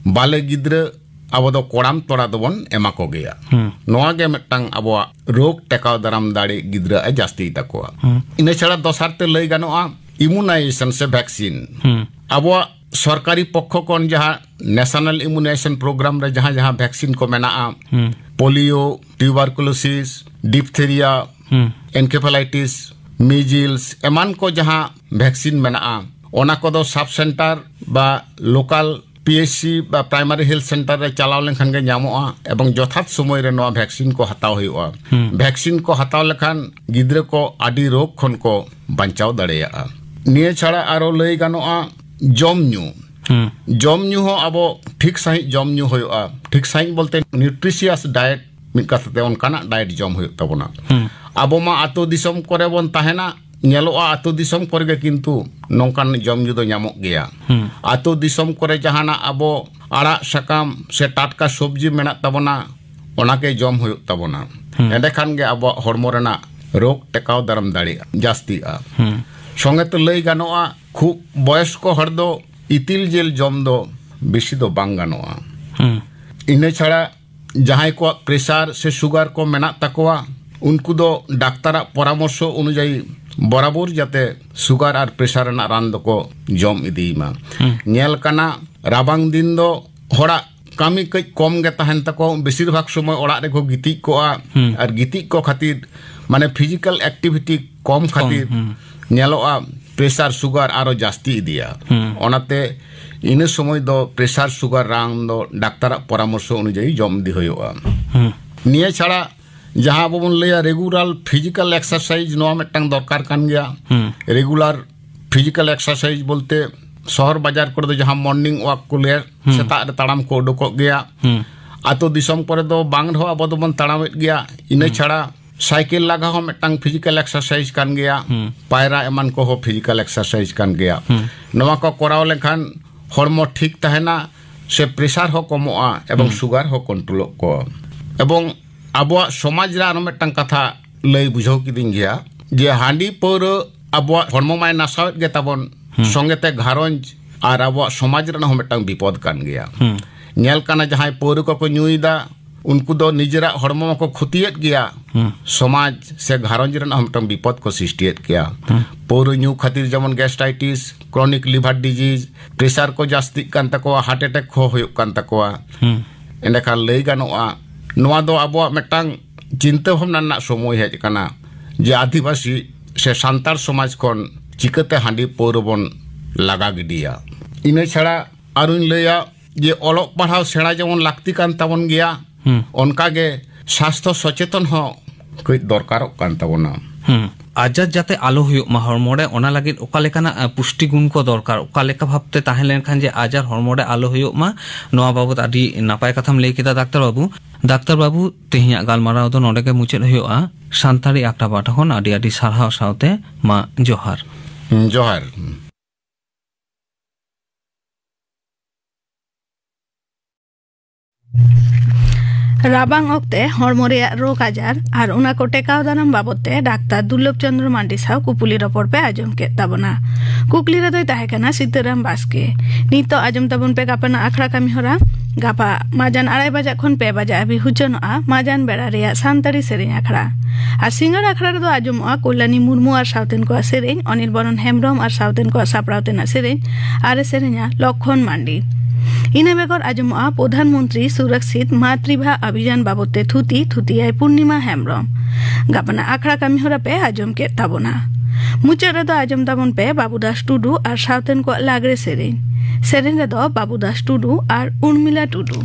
ᱵᱟᱞᱮ ᱜᱤᱫᱽᱨᱟᱹ ᱟᱵᱚ ᱫᱚ ᱠᱚᱲᱟᱢ ᱛᱚᱲᱟ ᱫᱚᱵᱚᱱ ᱮᱢᱟ ᱠᱚᱜᱮᱭᱟ᱾ ᱦᱩᱸ᱾ ᱱᱚᱣᱟ ᱜᱮ ᱢᱤᱫᱴᱟᱝ ᱟᱵᱚᱣᱟᱜ ᱨᱳᱜᱽ ᱴᱮᱠᱟᱣ ᱫᱟᱨᱟᱢ ᱫᱟᱲᱮ ᱜᱤᱫᱽᱨᱟᱹ ᱮ ᱡᱟᱹᱥᱛᱤᱭ ᱛᱟᱠᱚᱣᱟ᱾ ᱦᱩᱸ᱾ ᱤᱱᱟᱹ ᱪᱷᱟᱲᱟ ᱫᱚᱥᱟᱨ ᱛᱮ ᱞᱟᱹᱭ ᱜᱟᱱᱚᱜᱼᱟ ᱤᱢᱩᱱᱟᱭᱡᱮᱥᱚᱱ ᱥᱮ ᱵᱷᱮᱠᱥᱤᱱ᱾ ᱦᱩᱸ᱾ ᱟᱵᱚᱣᱟᱜ ᱥᱚᱨᱠᱟᱨᱤ ᱯᱚᱠᱠᱷᱚ ᱠᱷᱚᱱ ᱡᱟᱦᱟᱸ ᱱᱮᱥᱚᱱᱟᱞ ᱤᱢᱩᱱᱟᱭᱡᱮᱥᱚᱱ ᱯᱨᱳᱜᱨᱟᱢ ᱨᱮ ᱡᱟᱦᱟᱸ ᱡᱟᱦᱟᱸ ᱵᱷᱮᱠᱥᱤᱱ ᱠᱚ ᱢᱮᱱᱟᱜᱼᱟ, ᱦᱩᱸ᱾ ᱯᱳᱞᱤᱭᱳ, ᱴᱤᱭᱩᱵᱟᱨᱠᱩᱞᱳᱥᱤᱥ, ᱰᱤᱯᱛᱷᱮᱨᱤᱭᱟ, ᱦᱩᱸ᱾ ᱮᱱᱠᱮᱯᱷᱟᱞᱟᱭᱴᱤᱥ, ᱢᱤᱡᱤᱞᱥ, ᱮᱢᱟᱱ ᱠᱚ ᱡᱟᱦᱟᱸ ᱵᱷᱮᱠᱥᱤᱱ ᱢᱮᱱᱟᱜᱼᱟ, ᱚᱱᱟ ᱠᱚᱫᱚ ᱥᱟᱵ ᱥᱮᱱᱴᱟᱨ ᱵᱟ ᱞᱳᱠᱟᱞ ᱯᱤ ᱮᱭᱤᱪ ᱥᱤ ᱵᱟ ᱯᱨᱟᱭᱢᱟᱨᱤ ᱦᱮᱞᱛᱷ ᱥᱮᱱᱴᱟᱨ ᱨᱮ ᱪᱟᱞᱟᱣ ᱞᱮᱱᱠᱷᱟᱱ ᱜᱮ ᱧᱟᱢᱚᱜᱼᱟ, ᱮᱵᱚᱝ ᱡᱚᱛᱷᱟᱛ ᱥᱚᱢᱚᱭ ᱨᱮ ᱱᱚᱣᱟ ᱵᱷᱮᱠᱥᱤᱱ ᱠᱚ ᱦᱟᱛᱟᱣ ᱦᱩᱭᱩᱜᱼᱟ᱾ ᱦᱩᱸ᱾ ᱵᱷᱮᱠᱥᱤᱱ ᱠᱚ ᱦᱟᱛᱟᱣ ᱞᱮᱠᱷᱟᱱ ᱜᱤᱫᱽᱨᱟᱹ ᱠᱚ ᱟᱹᱰᱤ ᱨᱳᱜᱽ ᱠᱷᱚᱱ ᱠᱚ ᱵᱟᱧᱪᱟᱣ ᱫᱟᱲᱮᱭᱟᱜᱼᱟ᱾ ᱱᱤᱭᱟᱹ ᱪᱷᱟᱲᱟ ᱟᱨᱚ ᱞᱟᱹᱭ ᱜᱟᱱᱚᱜᱼᱟ, ᱡᱚᱢ ᱧᱩ᱾ ᱦᱩᱸ᱾ ᱡᱚᱢ ᱧᱩ ᱦᱚᱸ ᱟᱵᱚ ᱴᱷᱤᱠ ᱥᱟᱺᱦᱤᱡ ᱡᱚᱢ ᱧᱩ ᱦᱩᱭᱩᱜᱼᱟ᱾ ᱴᱷᱤᱠ ᱥᱟᱺᱦᱤᱡ ᱵᱚᱞᱛᱮ ᱱᱤᱭᱩᱴᱨᱤᱥᱤᱭᱟᱥ ᱰᱟᱭᱮᱴ, ᱢᱤᱫ ᱠᱟᱛᱷᱟ ᱛᱮ ᱚᱱᱠᱟᱱᱟᱜ ᱰᱟᱭᱮᱴ ᱡᱚᱢ ᱦᱩᱭᱩᱜ ᱛᱟᱵᱚᱱᱟ᱾ ᱦᱩᱸ᱾ ᱟᱵᱚ ᱢᱟ ᱟᱛᱳ ᱫᱤᱥᱚᱢ ᱠᱚᱨᱮ ᱵᱚᱱ ᱛᱟᱦᱮᱱᱟ, ᱧᱮᱞᱚᱜᱼᱟ ᱟᱛᱳ ᱫᱤᱥᱚᱢ ᱠᱚᱨᱮ ᱜᱮ ᱠᱤᱱᱛᱩ ᱱᱚᱝᱠᱟᱱ ᱡᱚᱢ ᱧᱩ ᱫᱚ ᱧᱟᱢᱚᱜ ᱜᱮᱭᱟ᱾ ᱦᱩᱸ᱾ ᱟᱛᱳ ᱫᱤᱥᱚᱢ ᱠᱚᱨᱮ ᱡᱟᱦᱟᱱᱟᱜ ᱟᱵᱚ ᱟᱲᱟᱜ ᱥᱟᱠᱟᱢ ᱥᱮ ᱴᱟᱴᱠᱟ ᱥᱚᱵᱽᱡᱤ ᱢᱮᱱᱟᱜ ᱛᱟᱵᱚᱱᱟ, ᱚᱱᱟ ᱜᱮ ᱡᱚᱢ ᱦᱩᱭᱩᱜ ᱛᱟᱵᱚᱱᱟ᱾ ᱦᱩᱸ᱾ ᱮᱸᱰᱮᱠᱷᱟᱱ ᱜᱮ ᱟᱵᱚᱣᱟᱜ ᱦᱚᱲᱢᱚ ᱨᱮᱱᱟᱜ ᱨᱳᱜᱽ ᱴᱮᱠᱟᱣ ᱫᱟᱨᱟᱢ ᱫᱟᱲᱮᱭᱟᱜᱼᱟ, ᱡᱟᱹᱥᱛᱤᱜᱼᱟ᱾ ᱦᱩᱸ᱾ ᱥᱚᱸᱜᱮ ᱛᱮ ᱞᱟᱹᱭ ᱜᱟᱱᱚᱜᱼᱟ, ᱠᱷᱩᱵ ᱵᱚᱭᱚᱥᱠᱚ ᱦᱚᱲ ᱫᱚ ᱤᱛᱤᱞ ᱡᱤᱞ ᱡᱚᱢ ᱫᱚ ᱵᱮᱥᱤ ᱫᱚ ᱵᱟᱝ ᱜᱟᱱᱚᱜᱼᱟ᱾ ᱦᱩᱸ᱾ ᱤᱱᱟᱹ ᱪᱷᱟᱲᱟ ᱡᱟᱦᱟᱸᱭ ᱠᱚᱣᱟᱜ ᱯᱨᱮᱥᱟᱨ ᱥᱮ ᱥᱩᱜᱟᱨ ᱠᱚ ᱢᱮᱱᱟᱜ ᱛᱟᱠᱚᱣᱟ, ᱩᱱᱠᱩ ᱫᱚ ᱰᱟᱠᱛᱟᱨᱟᱜ ᱯᱚᱨᱟᱢᱚᱨᱥᱚ ᱚᱱᱩᱡᱟᱭᱤ ᱵᱚᱨᱟᱵᱚᱨ ᱡᱟᱛᱮ ᱥᱩᱜᱟᱨ ᱟᱨ ᱯᱨᱮᱥᱟᱨ ᱨᱮᱱᱟᱜ ᱨᱟᱱ ᱫᱚᱠᱚ ᱡᱚᱢ ᱤᱫᱤᱭ ᱢᱟ᱾ ᱦᱩᱸ᱾ ᱧᱮᱞ ᱠᱟᱱᱟ, ᱨᱟᱵᱟᱝ ᱫᱤᱱ ᱫᱚ ᱦᱚᱲᱟᱜ ᱠᱟᱹᱢᱤ ᱠᱟᱹᱡ ᱠᱚᱢ ᱜᱮ ᱛᱟᱦᱮᱱ ᱛᱟᱠᱚ, ᱵᱮᱥᱤᱨ ᱵᱷᱟᱜᱽ ᱥᱚᱢᱚᱭ ᱚᱲᱟᱜ ᱨᱮᱠᱚ ᱜᱤᱛᱤᱡ ᱠᱚᱜᱼᱟ᱾ ᱦᱩᱸ᱾ ᱟᱨ ᱜᱤᱛᱤᱡ ᱠᱚ ᱠᱷᱟᱹᱛᱤᱨ, ᱢᱟᱱᱮ, ᱯᱷᱤᱡᱤᱠᱟᱞ ᱮᱠᱴᱤᱵᱷᱤᱴᱤ ᱠᱚᱢ ᱠᱷᱟᱹᱛᱤᱨ ᱦᱩᱸ᱾ ᱧᱮᱞᱚᱜᱼᱟ ᱯᱨᱮᱥᱟᱨ ᱥᱩᱜᱟᱨ ᱟᱨᱚ ᱡᱟᱹᱥᱛᱤ ᱤᱫᱤᱭᱟ᱾ ᱦᱩᱸ᱾ ᱚᱱᱟᱛᱮ ᱤᱱᱟᱹ ᱥᱚᱢᱚᱭ ᱫᱚ ᱯᱨᱮᱥᱟᱨ ᱥᱩᱜᱟᱨ ᱨᱟᱱ ᱫᱚ ᱰᱟᱠᱛᱟᱨᱟᱜ ᱯᱚᱨᱟᱢᱚᱨᱥᱚ ᱚᱱᱩᱡᱟᱭᱤ ᱡᱚᱢ ᱤᱫᱤ ᱦᱩᱭᱩᱜᱼᱟ᱾ ᱦᱩᱸ᱾ ᱱᱤᱭᱟᱹ ᱪᱷᱟᱲᱟ ᱡᱟᱦᱟᱸ ᱟᱵᱚ ᱵᱚᱱ ᱞᱟᱹᱭᱟ ᱨᱮᱜᱩᱞᱟᱨ ᱯᱷᱤᱡᱤᱠᱟᱞ ᱮᱠᱥᱟᱨᱥᱟᱭᱤᱡᱽ, ᱱᱚᱣᱟ ᱢᱤᱫᱴᱟᱝ ᱫᱚᱨᱠᱟᱨ ᱠᱟᱱ ᱜᱮᱭᱟ᱾ ᱦᱩᱸ᱾ ᱨᱮᱜᱩᱞᱟᱨ ᱯᱷᱤᱡᱤᱠᱟᱞ ᱮᱠᱥᱟᱨᱥᱟᱭᱤᱡᱽ ᱵᱚᱞᱛᱮ ᱥᱚᱦᱚᱨ ᱵᱟᱡᱟᱨ ᱠᱚᱨᱮ ᱫᱚ ᱡᱟᱦᱟᱸ ᱢᱚᱨᱱᱤᱝ ᱣᱟᱠ ᱠᱚ ᱞᱟᱹᱭᱟ, ᱦᱩᱸ᱾ ᱥᱮᱛᱟᱜ ᱨᱮ ᱛᱟᱲᱟᱢ ᱠᱚ ᱩᱰᱩᱠᱚᱜ ᱜᱮᱭᱟ᱾ ᱦᱩᱸ᱾ ᱟᱛᱳ ᱫᱤᱥᱚᱢ ᱠᱚᱨᱮ ᱫᱚ ᱵᱟᱝ ᱨᱮᱦᱚᱸ ᱟᱵᱚ ᱫᱚᱵᱚᱱ ᱛᱟᱲᱟᱢᱮᱫ ᱜᱮᱭᱟ᱾ ᱤᱱᱟᱹ ᱦᱩᱸ᱾ ᱪᱷᱟᱲᱟ ᱥᱟᱭᱠᱮᱞ ᱞᱟᱜᱟ ᱦᱚᱸ ᱢᱤᱫᱴᱟᱝ ᱯᱷᱤᱡᱤᱠᱟᱞ ᱮᱠᱥᱟᱨᱥᱟᱭᱤᱡᱽ ᱠᱟᱱ ᱜᱮᱭᱟ᱾ ᱦᱩᱸ᱾ ᱯᱟᱭᱨᱟ ᱮᱢᱟᱱ ᱠᱚᱦᱚᱸ ᱯᱷᱤᱡᱤᱠᱟᱞ ᱮᱠᱥᱟᱨᱥᱟᱭᱤᱡᱽ ᱠᱟᱱ ᱜᱮᱭᱟ᱾ ᱦᱩᱸ᱾ ᱱᱚᱣᱟ ᱠᱚ ᱠᱚᱨᱟᱣ ᱞᱮᱠᱷᱟᱱ ᱦᱚᱲᱢᱚ ᱴᱷᱤᱠ ᱛᱟᱦᱮᱱᱟ, ᱥᱮ ᱯᱨᱮᱥᱟᱨ ᱦᱚᱸ ᱠᱚᱢᱚᱜᱼᱟ ᱮᱵᱚᱝ ᱦᱩᱸ᱾ ᱥᱩᱜᱟᱨ ᱦᱚᱸ ᱠᱚᱱᱴᱨᱳᱞᱚᱜ ᱠᱚ᱾ ᱮᱵᱚᱝ ᱟᱵᱚᱣᱟᱜ ᱥᱚᱢᱟᱡᱽ ᱨᱮ ᱟᱨᱚ ᱢᱤᱫᱴᱟᱝ ᱠᱟᱛᱷᱟ ᱞᱟᱹᱭ ᱵᱩᱡᱷᱟᱹᱣ ᱠᱤᱫᱤᱧ ᱜᱮᱭᱟ, ᱡᱮ ᱦᱟᱺᱰᱤ ᱯᱟᱹᱣᱨᱟᱹ ᱟᱵᱚᱣᱟᱜ ᱦᱚᱲᱢᱚ ᱢᱟᱭ ᱱᱟᱥᱟᱣᱮᱫ ᱜᱮ ᱛᱟᱵᱚᱱ, ᱦᱩᱸ᱾ ᱥᱚᱸᱜᱮ ᱛᱮ ᱜᱷᱟᱨᱚᱸᱡᱽ ᱟᱨ ᱟᱵᱚᱣᱟᱜ ᱥᱚᱢᱟᱡᱽ ᱨᱮᱱᱟᱜ ᱦᱚᱸ ᱢᱤᱫᱴᱟᱝ ᱵᱤᱯᱚᱫ ᱠᱟᱱ ᱜᱮᱭᱟ᱾ ᱦᱩᱸ᱾ ᱧᱮᱞ ᱠᱟᱱᱟ, ᱡᱟᱦᱟᱸᱭ ᱯᱟᱹᱣᱨᱟᱹ ᱠᱚᱠᱚ ᱧᱩᱭᱮᱫᱟ, ᱩᱱᱠᱩ ᱫᱚ ᱱᱤᱡᱮᱨᱟᱜ ᱦᱚᱲᱢᱚ ᱢᱟᱠᱚ ᱠᱷᱚᱛᱤᱭᱮᱫ ᱜᱮᱭᱟ, ᱦᱩᱸ᱾ ᱥᱚᱢᱟᱡᱽ ᱥᱮ ᱜᱷᱟᱨᱚᱸᱡᱽ ᱨᱮᱱᱟᱜ ᱦᱚᱸ ᱢᱤᱫᱴᱟᱝ ᱵᱤᱯᱚᱫ ᱠᱚ ᱥᱨᱤᱥᱴᱤᱭᱮᱫ ᱜᱮᱭᱟ᱾ ᱦᱩᱸ᱾ ᱯᱟᱹᱣᱨᱟᱹ ᱧᱩ ᱠᱷᱟᱹᱛᱤᱨ ᱡᱮᱢᱚᱱ ᱜᱮᱥᱴᱟᱭᱴᱤᱥ, ᱠᱨᱚᱱᱤᱠ ᱞᱤᱵᱷᱟᱨ ᱰᱤᱡᱤᱡᱽ, ᱯᱨᱮᱥᱟᱨ ᱠᱚ ᱡᱟᱹᱥᱛᱤᱜ ᱠᱟᱱ ᱛᱟᱠᱚᱣᱟ, ᱦᱟᱨᱴ ᱮᱴᱮᱠ ᱠᱚ ᱦᱩᱭᱩᱜ ᱠᱟᱱ ᱛᱟᱠᱚᱣᱟ᱾ ᱦᱩᱸ᱾ ᱮᱸᱰᱮᱠᱷᱟᱱ ᱞᱟᱹᱭ ᱜᱟᱱᱚᱜᱼᱟ, ᱱᱚᱣᱟ ᱫᱚ ᱟᱵᱚᱣᱟᱜ ᱢᱤᱫᱴᱟᱝ ᱪᱤᱱᱛᱟᱹ ᱵᱷᱟᱵᱽᱱᱟ ᱨᱮᱱᱟᱜ ᱥᱚᱢᱚᱭ ᱦᱮᱡ ᱟᱠᱟᱱᱟ, ᱡᱮ ᱟᱹᱫᱤᱵᱟᱹᱥᱤ ᱥᱮ ᱥᱟᱱᱛᱟᱲ ᱥᱚᱢᱟᱡᱽ ᱠᱷᱚᱱ ᱪᱤᱠᱟᱹᱛᱮ ᱦᱟᱺᱰᱤ ᱯᱟᱹᱣᱨᱟᱹ ᱵᱚᱱ ᱞᱟᱜᱟ ᱜᱤᱰᱤᱭᱟ᱾ ᱤᱱᱟᱹ ᱪᱷᱟᱲᱟ ᱟᱨᱚᱧ ᱞᱟᱹᱭᱟ ᱡᱮ ᱚᱞᱚᱜ ᱯᱟᱲᱦᱟᱣ ᱥᱮᱬᱟ ᱡᱮᱢᱚᱱ ᱞᱟᱹᱠᱛᱤ ᱠᱟᱱ ᱛᱟᱵᱚᱱ ᱜᱮᱭᱟ, ᱦᱩᱸ᱾ ᱚᱱᱠᱟᱜᱮ ᱥᱟᱥᱛᱷᱚ ᱥᱚᱪᱮᱛᱚᱱ ᱦᱚᱸ ᱠᱟᱹᱡ ᱫᱚᱨᱠᱟᱨᱚᱜ ᱠᱟᱱ ᱛᱟᱵᱚᱱᱟ᱾ ᱦᱩᱸ᱾ ᱟᱡᱟᱨ ᱡᱟᱛᱮ ᱟᱞᱚ ᱦᱩᱭᱩᱜ ᱢᱟ ᱦᱚᱲᱢᱚ ᱨᱮ, ᱚᱱᱟ ᱞᱟᱹᱜᱤᱫ ᱚᱠᱟ ᱞᱮᱠᱟᱱᱟᱜ, ᱟᱸ, ᱯᱩᱥᱴᱤ ᱜᱩᱱ ᱠᱚ ᱫᱚᱨᱠᱟᱨ, ᱚᱠᱟ ᱞᱮᱠᱟ ᱵᱷᱟᱵᱛᱮ ᱛᱟᱦᱮᱸ ᱞᱮᱱᱠᱷᱟᱱ ᱡᱮ ᱟᱡᱟᱨ ᱦᱚᱲᱢᱚ ᱨᱮ ᱟᱞᱚ ᱦᱩᱭᱩᱜ ᱢᱟ, ᱱᱚᱣᱟ ᱵᱟᱵᱚᱛ ᱟᱹᱰᱤ ᱱᱟᱯᱟᱭ ᱠᱟᱛᱷᱟᱢ ᱞᱟᱹᱭ ᱠᱮᱫᱟ ᱰᱟᱠᱛᱟᱨ ᱵᱟᱹᱵᱩ᱾ ᱰᱟᱠᱛᱟᱨ ᱵᱟᱹᱵᱩ, ᱛᱮᱦᱮᱧᱟᱜ ᱜᱟᱞᱢᱟᱨᱟᱣ ᱫᱚ ᱱᱚᱰᱮ ᱜᱮ ᱢᱩᱪᱟᱹᱫ ᱦᱩᱭᱩᱜᱼᱟ᱾ ᱥᱟᱱᱛᱟᱲᱤ ᱟᱠᱷᱲᱟ ᱯᱟᱦᱴᱟ ᱠᱷᱚᱱ ᱟᱹᱰᱤ ᱟᱹᱰᱤ ᱥᱟᱨᱦᱟᱣ ᱥᱟᱶᱛᱮ ᱢᱟ ᱡᱚᱦᱟᱨ᱾ ᱡᱚᱦᱟᱨ᱾ ᱨᱟᱵᱟᱝ ᱚᱠᱛᱮ ᱦᱚᱲᱢᱚ ᱨᱮᱭᱟᱜ ᱨᱳᱜᱽ ᱟᱡᱟᱨ ᱟᱨ ᱚᱱᱟ ᱠᱚ ᱴᱮᱠᱟᱣ ᱫᱟᱨᱟᱢ ᱵᱟᱵᱚᱛ ᱛᱮ ᱰᱟᱠᱛᱟᱨ ᱫᱩᱨᱞᱚᱵᱷ ᱪᱚᱸᱫᱽᱨᱚ ᱢᱟᱱᱰᱤ ᱥᱟᱶ ᱠᱩᱯᱩᱞᱤ ᱨᱚᱯᱚᱲ ᱯᱮ ᱟᱸᱡᱚᱢ ᱠᱮᱫ ᱛᱟᱵᱚᱱᱟ᱾ ᱠᱩᱠᱞᱤ ᱨᱮᱫᱚᱭ ᱛᱟᱦᱮᱸ ᱠᱟᱱᱟ ᱥᱤᱛᱟᱹᱨᱟᱢ ᱵᱟᱥᱠᱮ᱾ ᱱᱤᱛᱚᱜ ᱟᱸᱡᱚᱢ ᱛᱟᱵᱚᱱ ᱯᱮ ᱜᱟᱯᱟᱱᱟᱜ ᱟᱠᱷᱲᱟ ᱠᱟᱹᱢᱤ ᱦᱚᱨᱟ᱾ ᱜᱟᱯᱟ ᱢᱟᱡᱟᱱ ᱟᱲᱟᱭ ᱵᱟᱡᱟᱜ ᱠᱷᱚᱱ ᱯᱮ ᱵᱟᱡᱟᱜ ᱦᱟᱹᱵᱤᱡ ᱦᱩᱪᱟᱹᱱᱚᱜᱼᱟ ᱢᱟᱡᱟᱱ ᱵᱮᱲᱟ ᱨᱮᱭᱟᱜ ᱥᱟᱱᱛᱟᱲᱤ ᱥᱮᱨᱮᱧ ᱟᱠᱷᱲᱟ᱾ ᱟᱨ ᱥᱤᱸᱜᱟᱹᱲ ᱟᱠᱷᱲᱟ ᱨᱮᱫᱚ ᱟᱸᱡᱚᱢᱚᱜᱼᱟ ᱠᱚᱞᱭᱟᱱᱤ ᱢᱩᱨᱢᱩ ᱟᱨ ᱥᱟᱶᱛᱮᱱ ᱠᱚᱣᱟᱜ ᱥᱮᱨᱮᱧ, ᱚᱱᱤᱞ ᱵᱚᱨᱚᱱ ᱦᱮᱢᱵᱽᱨᱚᱢ ᱟᱨ ᱥᱟᱶᱛᱮᱱ ᱠᱚᱣᱟᱜ ᱥᱟᱯᱲᱟᱣ ᱛᱮᱱᱟᱜ ᱥᱮᱨᱮᱧ, ᱟᱨ ᱮ ᱥᱮᱨᱮᱧᱟ ᱞᱚᱠᱷᱚᱱ ᱢᱟᱱᱰᱤ᱾ ᱤᱱᱟᱹ ᱵᱮᱜᱚᱨ ᱟᱸᱡᱚᱢᱚᱜᱼᱟ ᱯᱨᱚᱫᱷᱟᱱ ᱢᱚᱱᱛᱨᱤ ᱥᱩᱨᱚᱠᱥᱤᱛ ᱢᱟᱛᱨᱤᱵᱷᱟ ᱚᱵᱷᱤᱡᱟᱱ ᱵᱟᱵᱚᱛ ᱛᱮ ᱛᱷᱩᱛᱤ, ᱛᱷᱩᱛᱤᱭᱟᱭ ᱯᱩᱨᱱᱤᱢᱟ ᱦᱮᱢᱵᱽᱨᱚᱢ᱾ ᱜᱟᱯᱟᱱᱟᱜ ᱟᱠᱷᱲᱟ ᱠᱟᱹᱢᱤ ᱦᱚᱨᱟ ᱯᱮ ᱟᱸᱡᱚᱢ ᱠᱮᱫ ᱛᱟᱵᱚᱱᱟ᱾ ᱢᱩᱪᱟᱹᱫ ᱨᱮᱫᱚ ᱟᱸᱡᱚᱢ ᱛᱟᱵᱚᱱ ᱯᱮ ᱵᱟᱹᱵᱩ ᱫᱟᱥ ᱴᱩᱰᱩ ᱟᱨ ᱥᱟᱶᱛᱮᱱ ᱠᱚᱣᱟᱜ ᱞᱟᱜᱽᱲᱮ ᱥᱮᱨᱮᱧ᱾ ᱥᱮᱨᱮᱧ ᱨᱮᱫᱚ ᱵᱟᱹᱵᱩ ᱫᱟᱥ ᱴᱩᱰᱩ ᱟᱨ ᱩᱨᱢᱤᱞᱟ ᱴᱩᱰᱩ᱾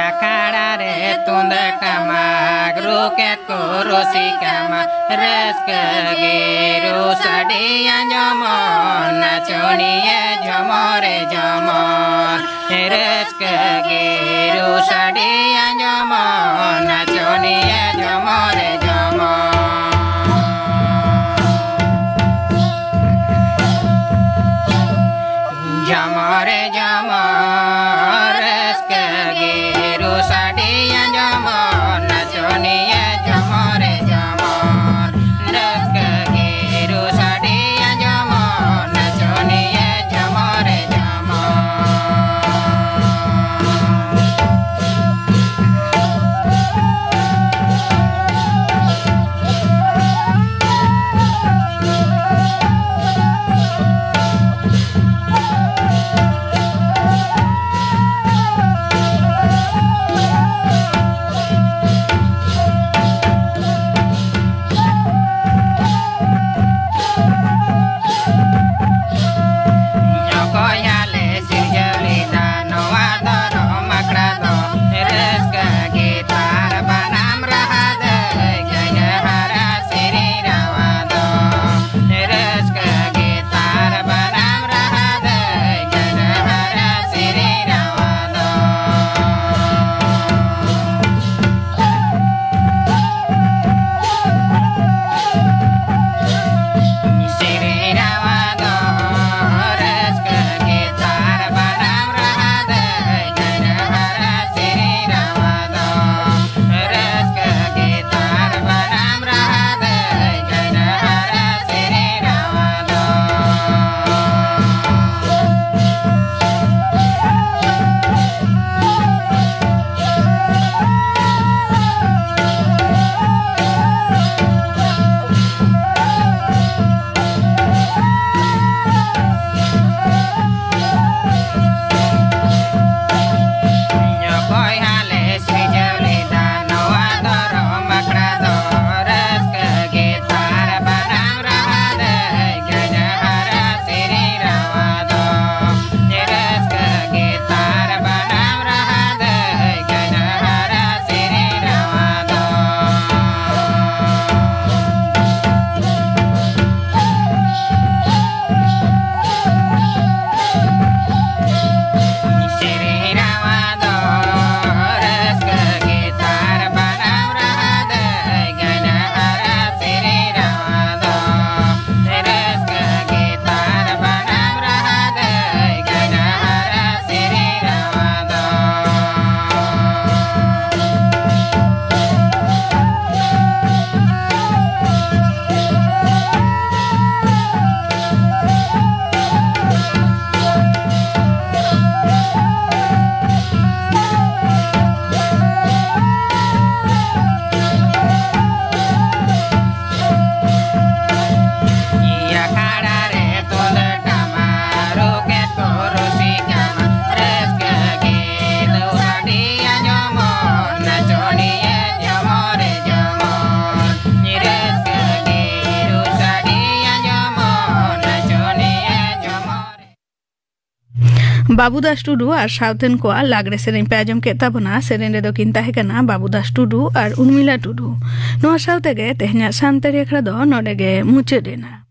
ᱟᱠᱷᱲᱟ ᱨᱮ ᱛᱩᱢᱫᱟᱜ ᱴᱟᱢᱟᱠ ᱨᱩ ᱠᱮᱫ ᱠᱚ ᱨᱩᱥᱤᱠᱟ ᱢᱟ, ᱨᱟᱹᱥᱠᱟᱹ ᱜᱮ ᱨᱩ ᱥᱟᱰᱮ ᱟᱸᱡᱚᱢᱚᱜ, ᱱᱟᱪᱚᱱᱤᱭᱟᱹ ᱡᱷᱚᱢᱚᱨᱮ ᱡᱷᱚᱢᱚᱨ, ᱨᱟᱹᱥᱠᱟᱹ ᱜᱮ ᱨᱩ ᱥᱟᱰᱮ ᱟᱸᱡᱚᱢᱚᱜ, ᱱᱟᱪᱚᱱᱤᱭᱟᱹ ᱡᱷᱚᱢᱚᱨᱮ ᱡᱷᱚᱢᱚᱨ᱾ ᱡᱷᱚᱢᱚᱨᱮ ᱡᱷᱚᱢᱚᱨ, ᱨᱟᱹᱥᱠᱟᱹ ᱜᱮ ᱨᱩ ᱥᱟᱰᱮ ᱟᱸᱡᱚᱢᱚᱜ, ᱱᱟᱪᱚᱱᱤᱭᱟᱹ ᱡᱷᱚᱢᱚᱨᱮ ᱡᱷᱚᱢᱚᱨ, ᱨᱟᱹᱥᱠᱟᱹ ᱜᱮ ᱨᱩ ᱥᱟᱰᱮ ᱟᱸᱡᱚᱢᱚᱜ, ᱱᱟᱪᱚᱱᱤᱭᱟᱹ ᱡᱷᱚᱢᱚᱨᱮ ᱡᱷᱚᱢᱚᱨ᱾ ᱵᱟᱹᱵᱩ ᱫᱟᱥ ᱴᱩᱰᱩ ᱟᱨ ᱥᱟᱶᱛᱮᱱ ᱠᱚᱣᱟᱜ ᱞᱟᱜᱽᱲᱮ ᱥᱮᱨᱮᱧ ᱯᱮ ᱟᱸᱡᱚᱢ ᱠᱮᱫ ᱛᱟᱵᱚᱱᱟ᱾ ᱥᱮᱨᱮᱧ ᱨᱮᱫᱚ ᱠᱤᱱ ᱛᱟᱦᱮᱸ ᱠᱟᱱᱟ ᱵᱟᱹᱵᱩ ᱫᱟᱥ ᱴᱩᱰᱩ ᱟᱨ ᱩᱨᱢᱤᱞᱟ ᱴᱩᱰᱩ᱾ ᱱᱚᱣᱟ ᱥᱟᱶ ᱛᱮᱜᱮ ᱛᱮᱦᱮᱧᱟᱜ ᱥᱟᱱᱛᱟᱲᱤ ᱟᱠᱷᱲᱟ ᱫᱚ ᱱᱚᱰᱮ ᱜᱮ ᱢᱩᱪᱟᱹᱫ ᱮᱱᱟ᱾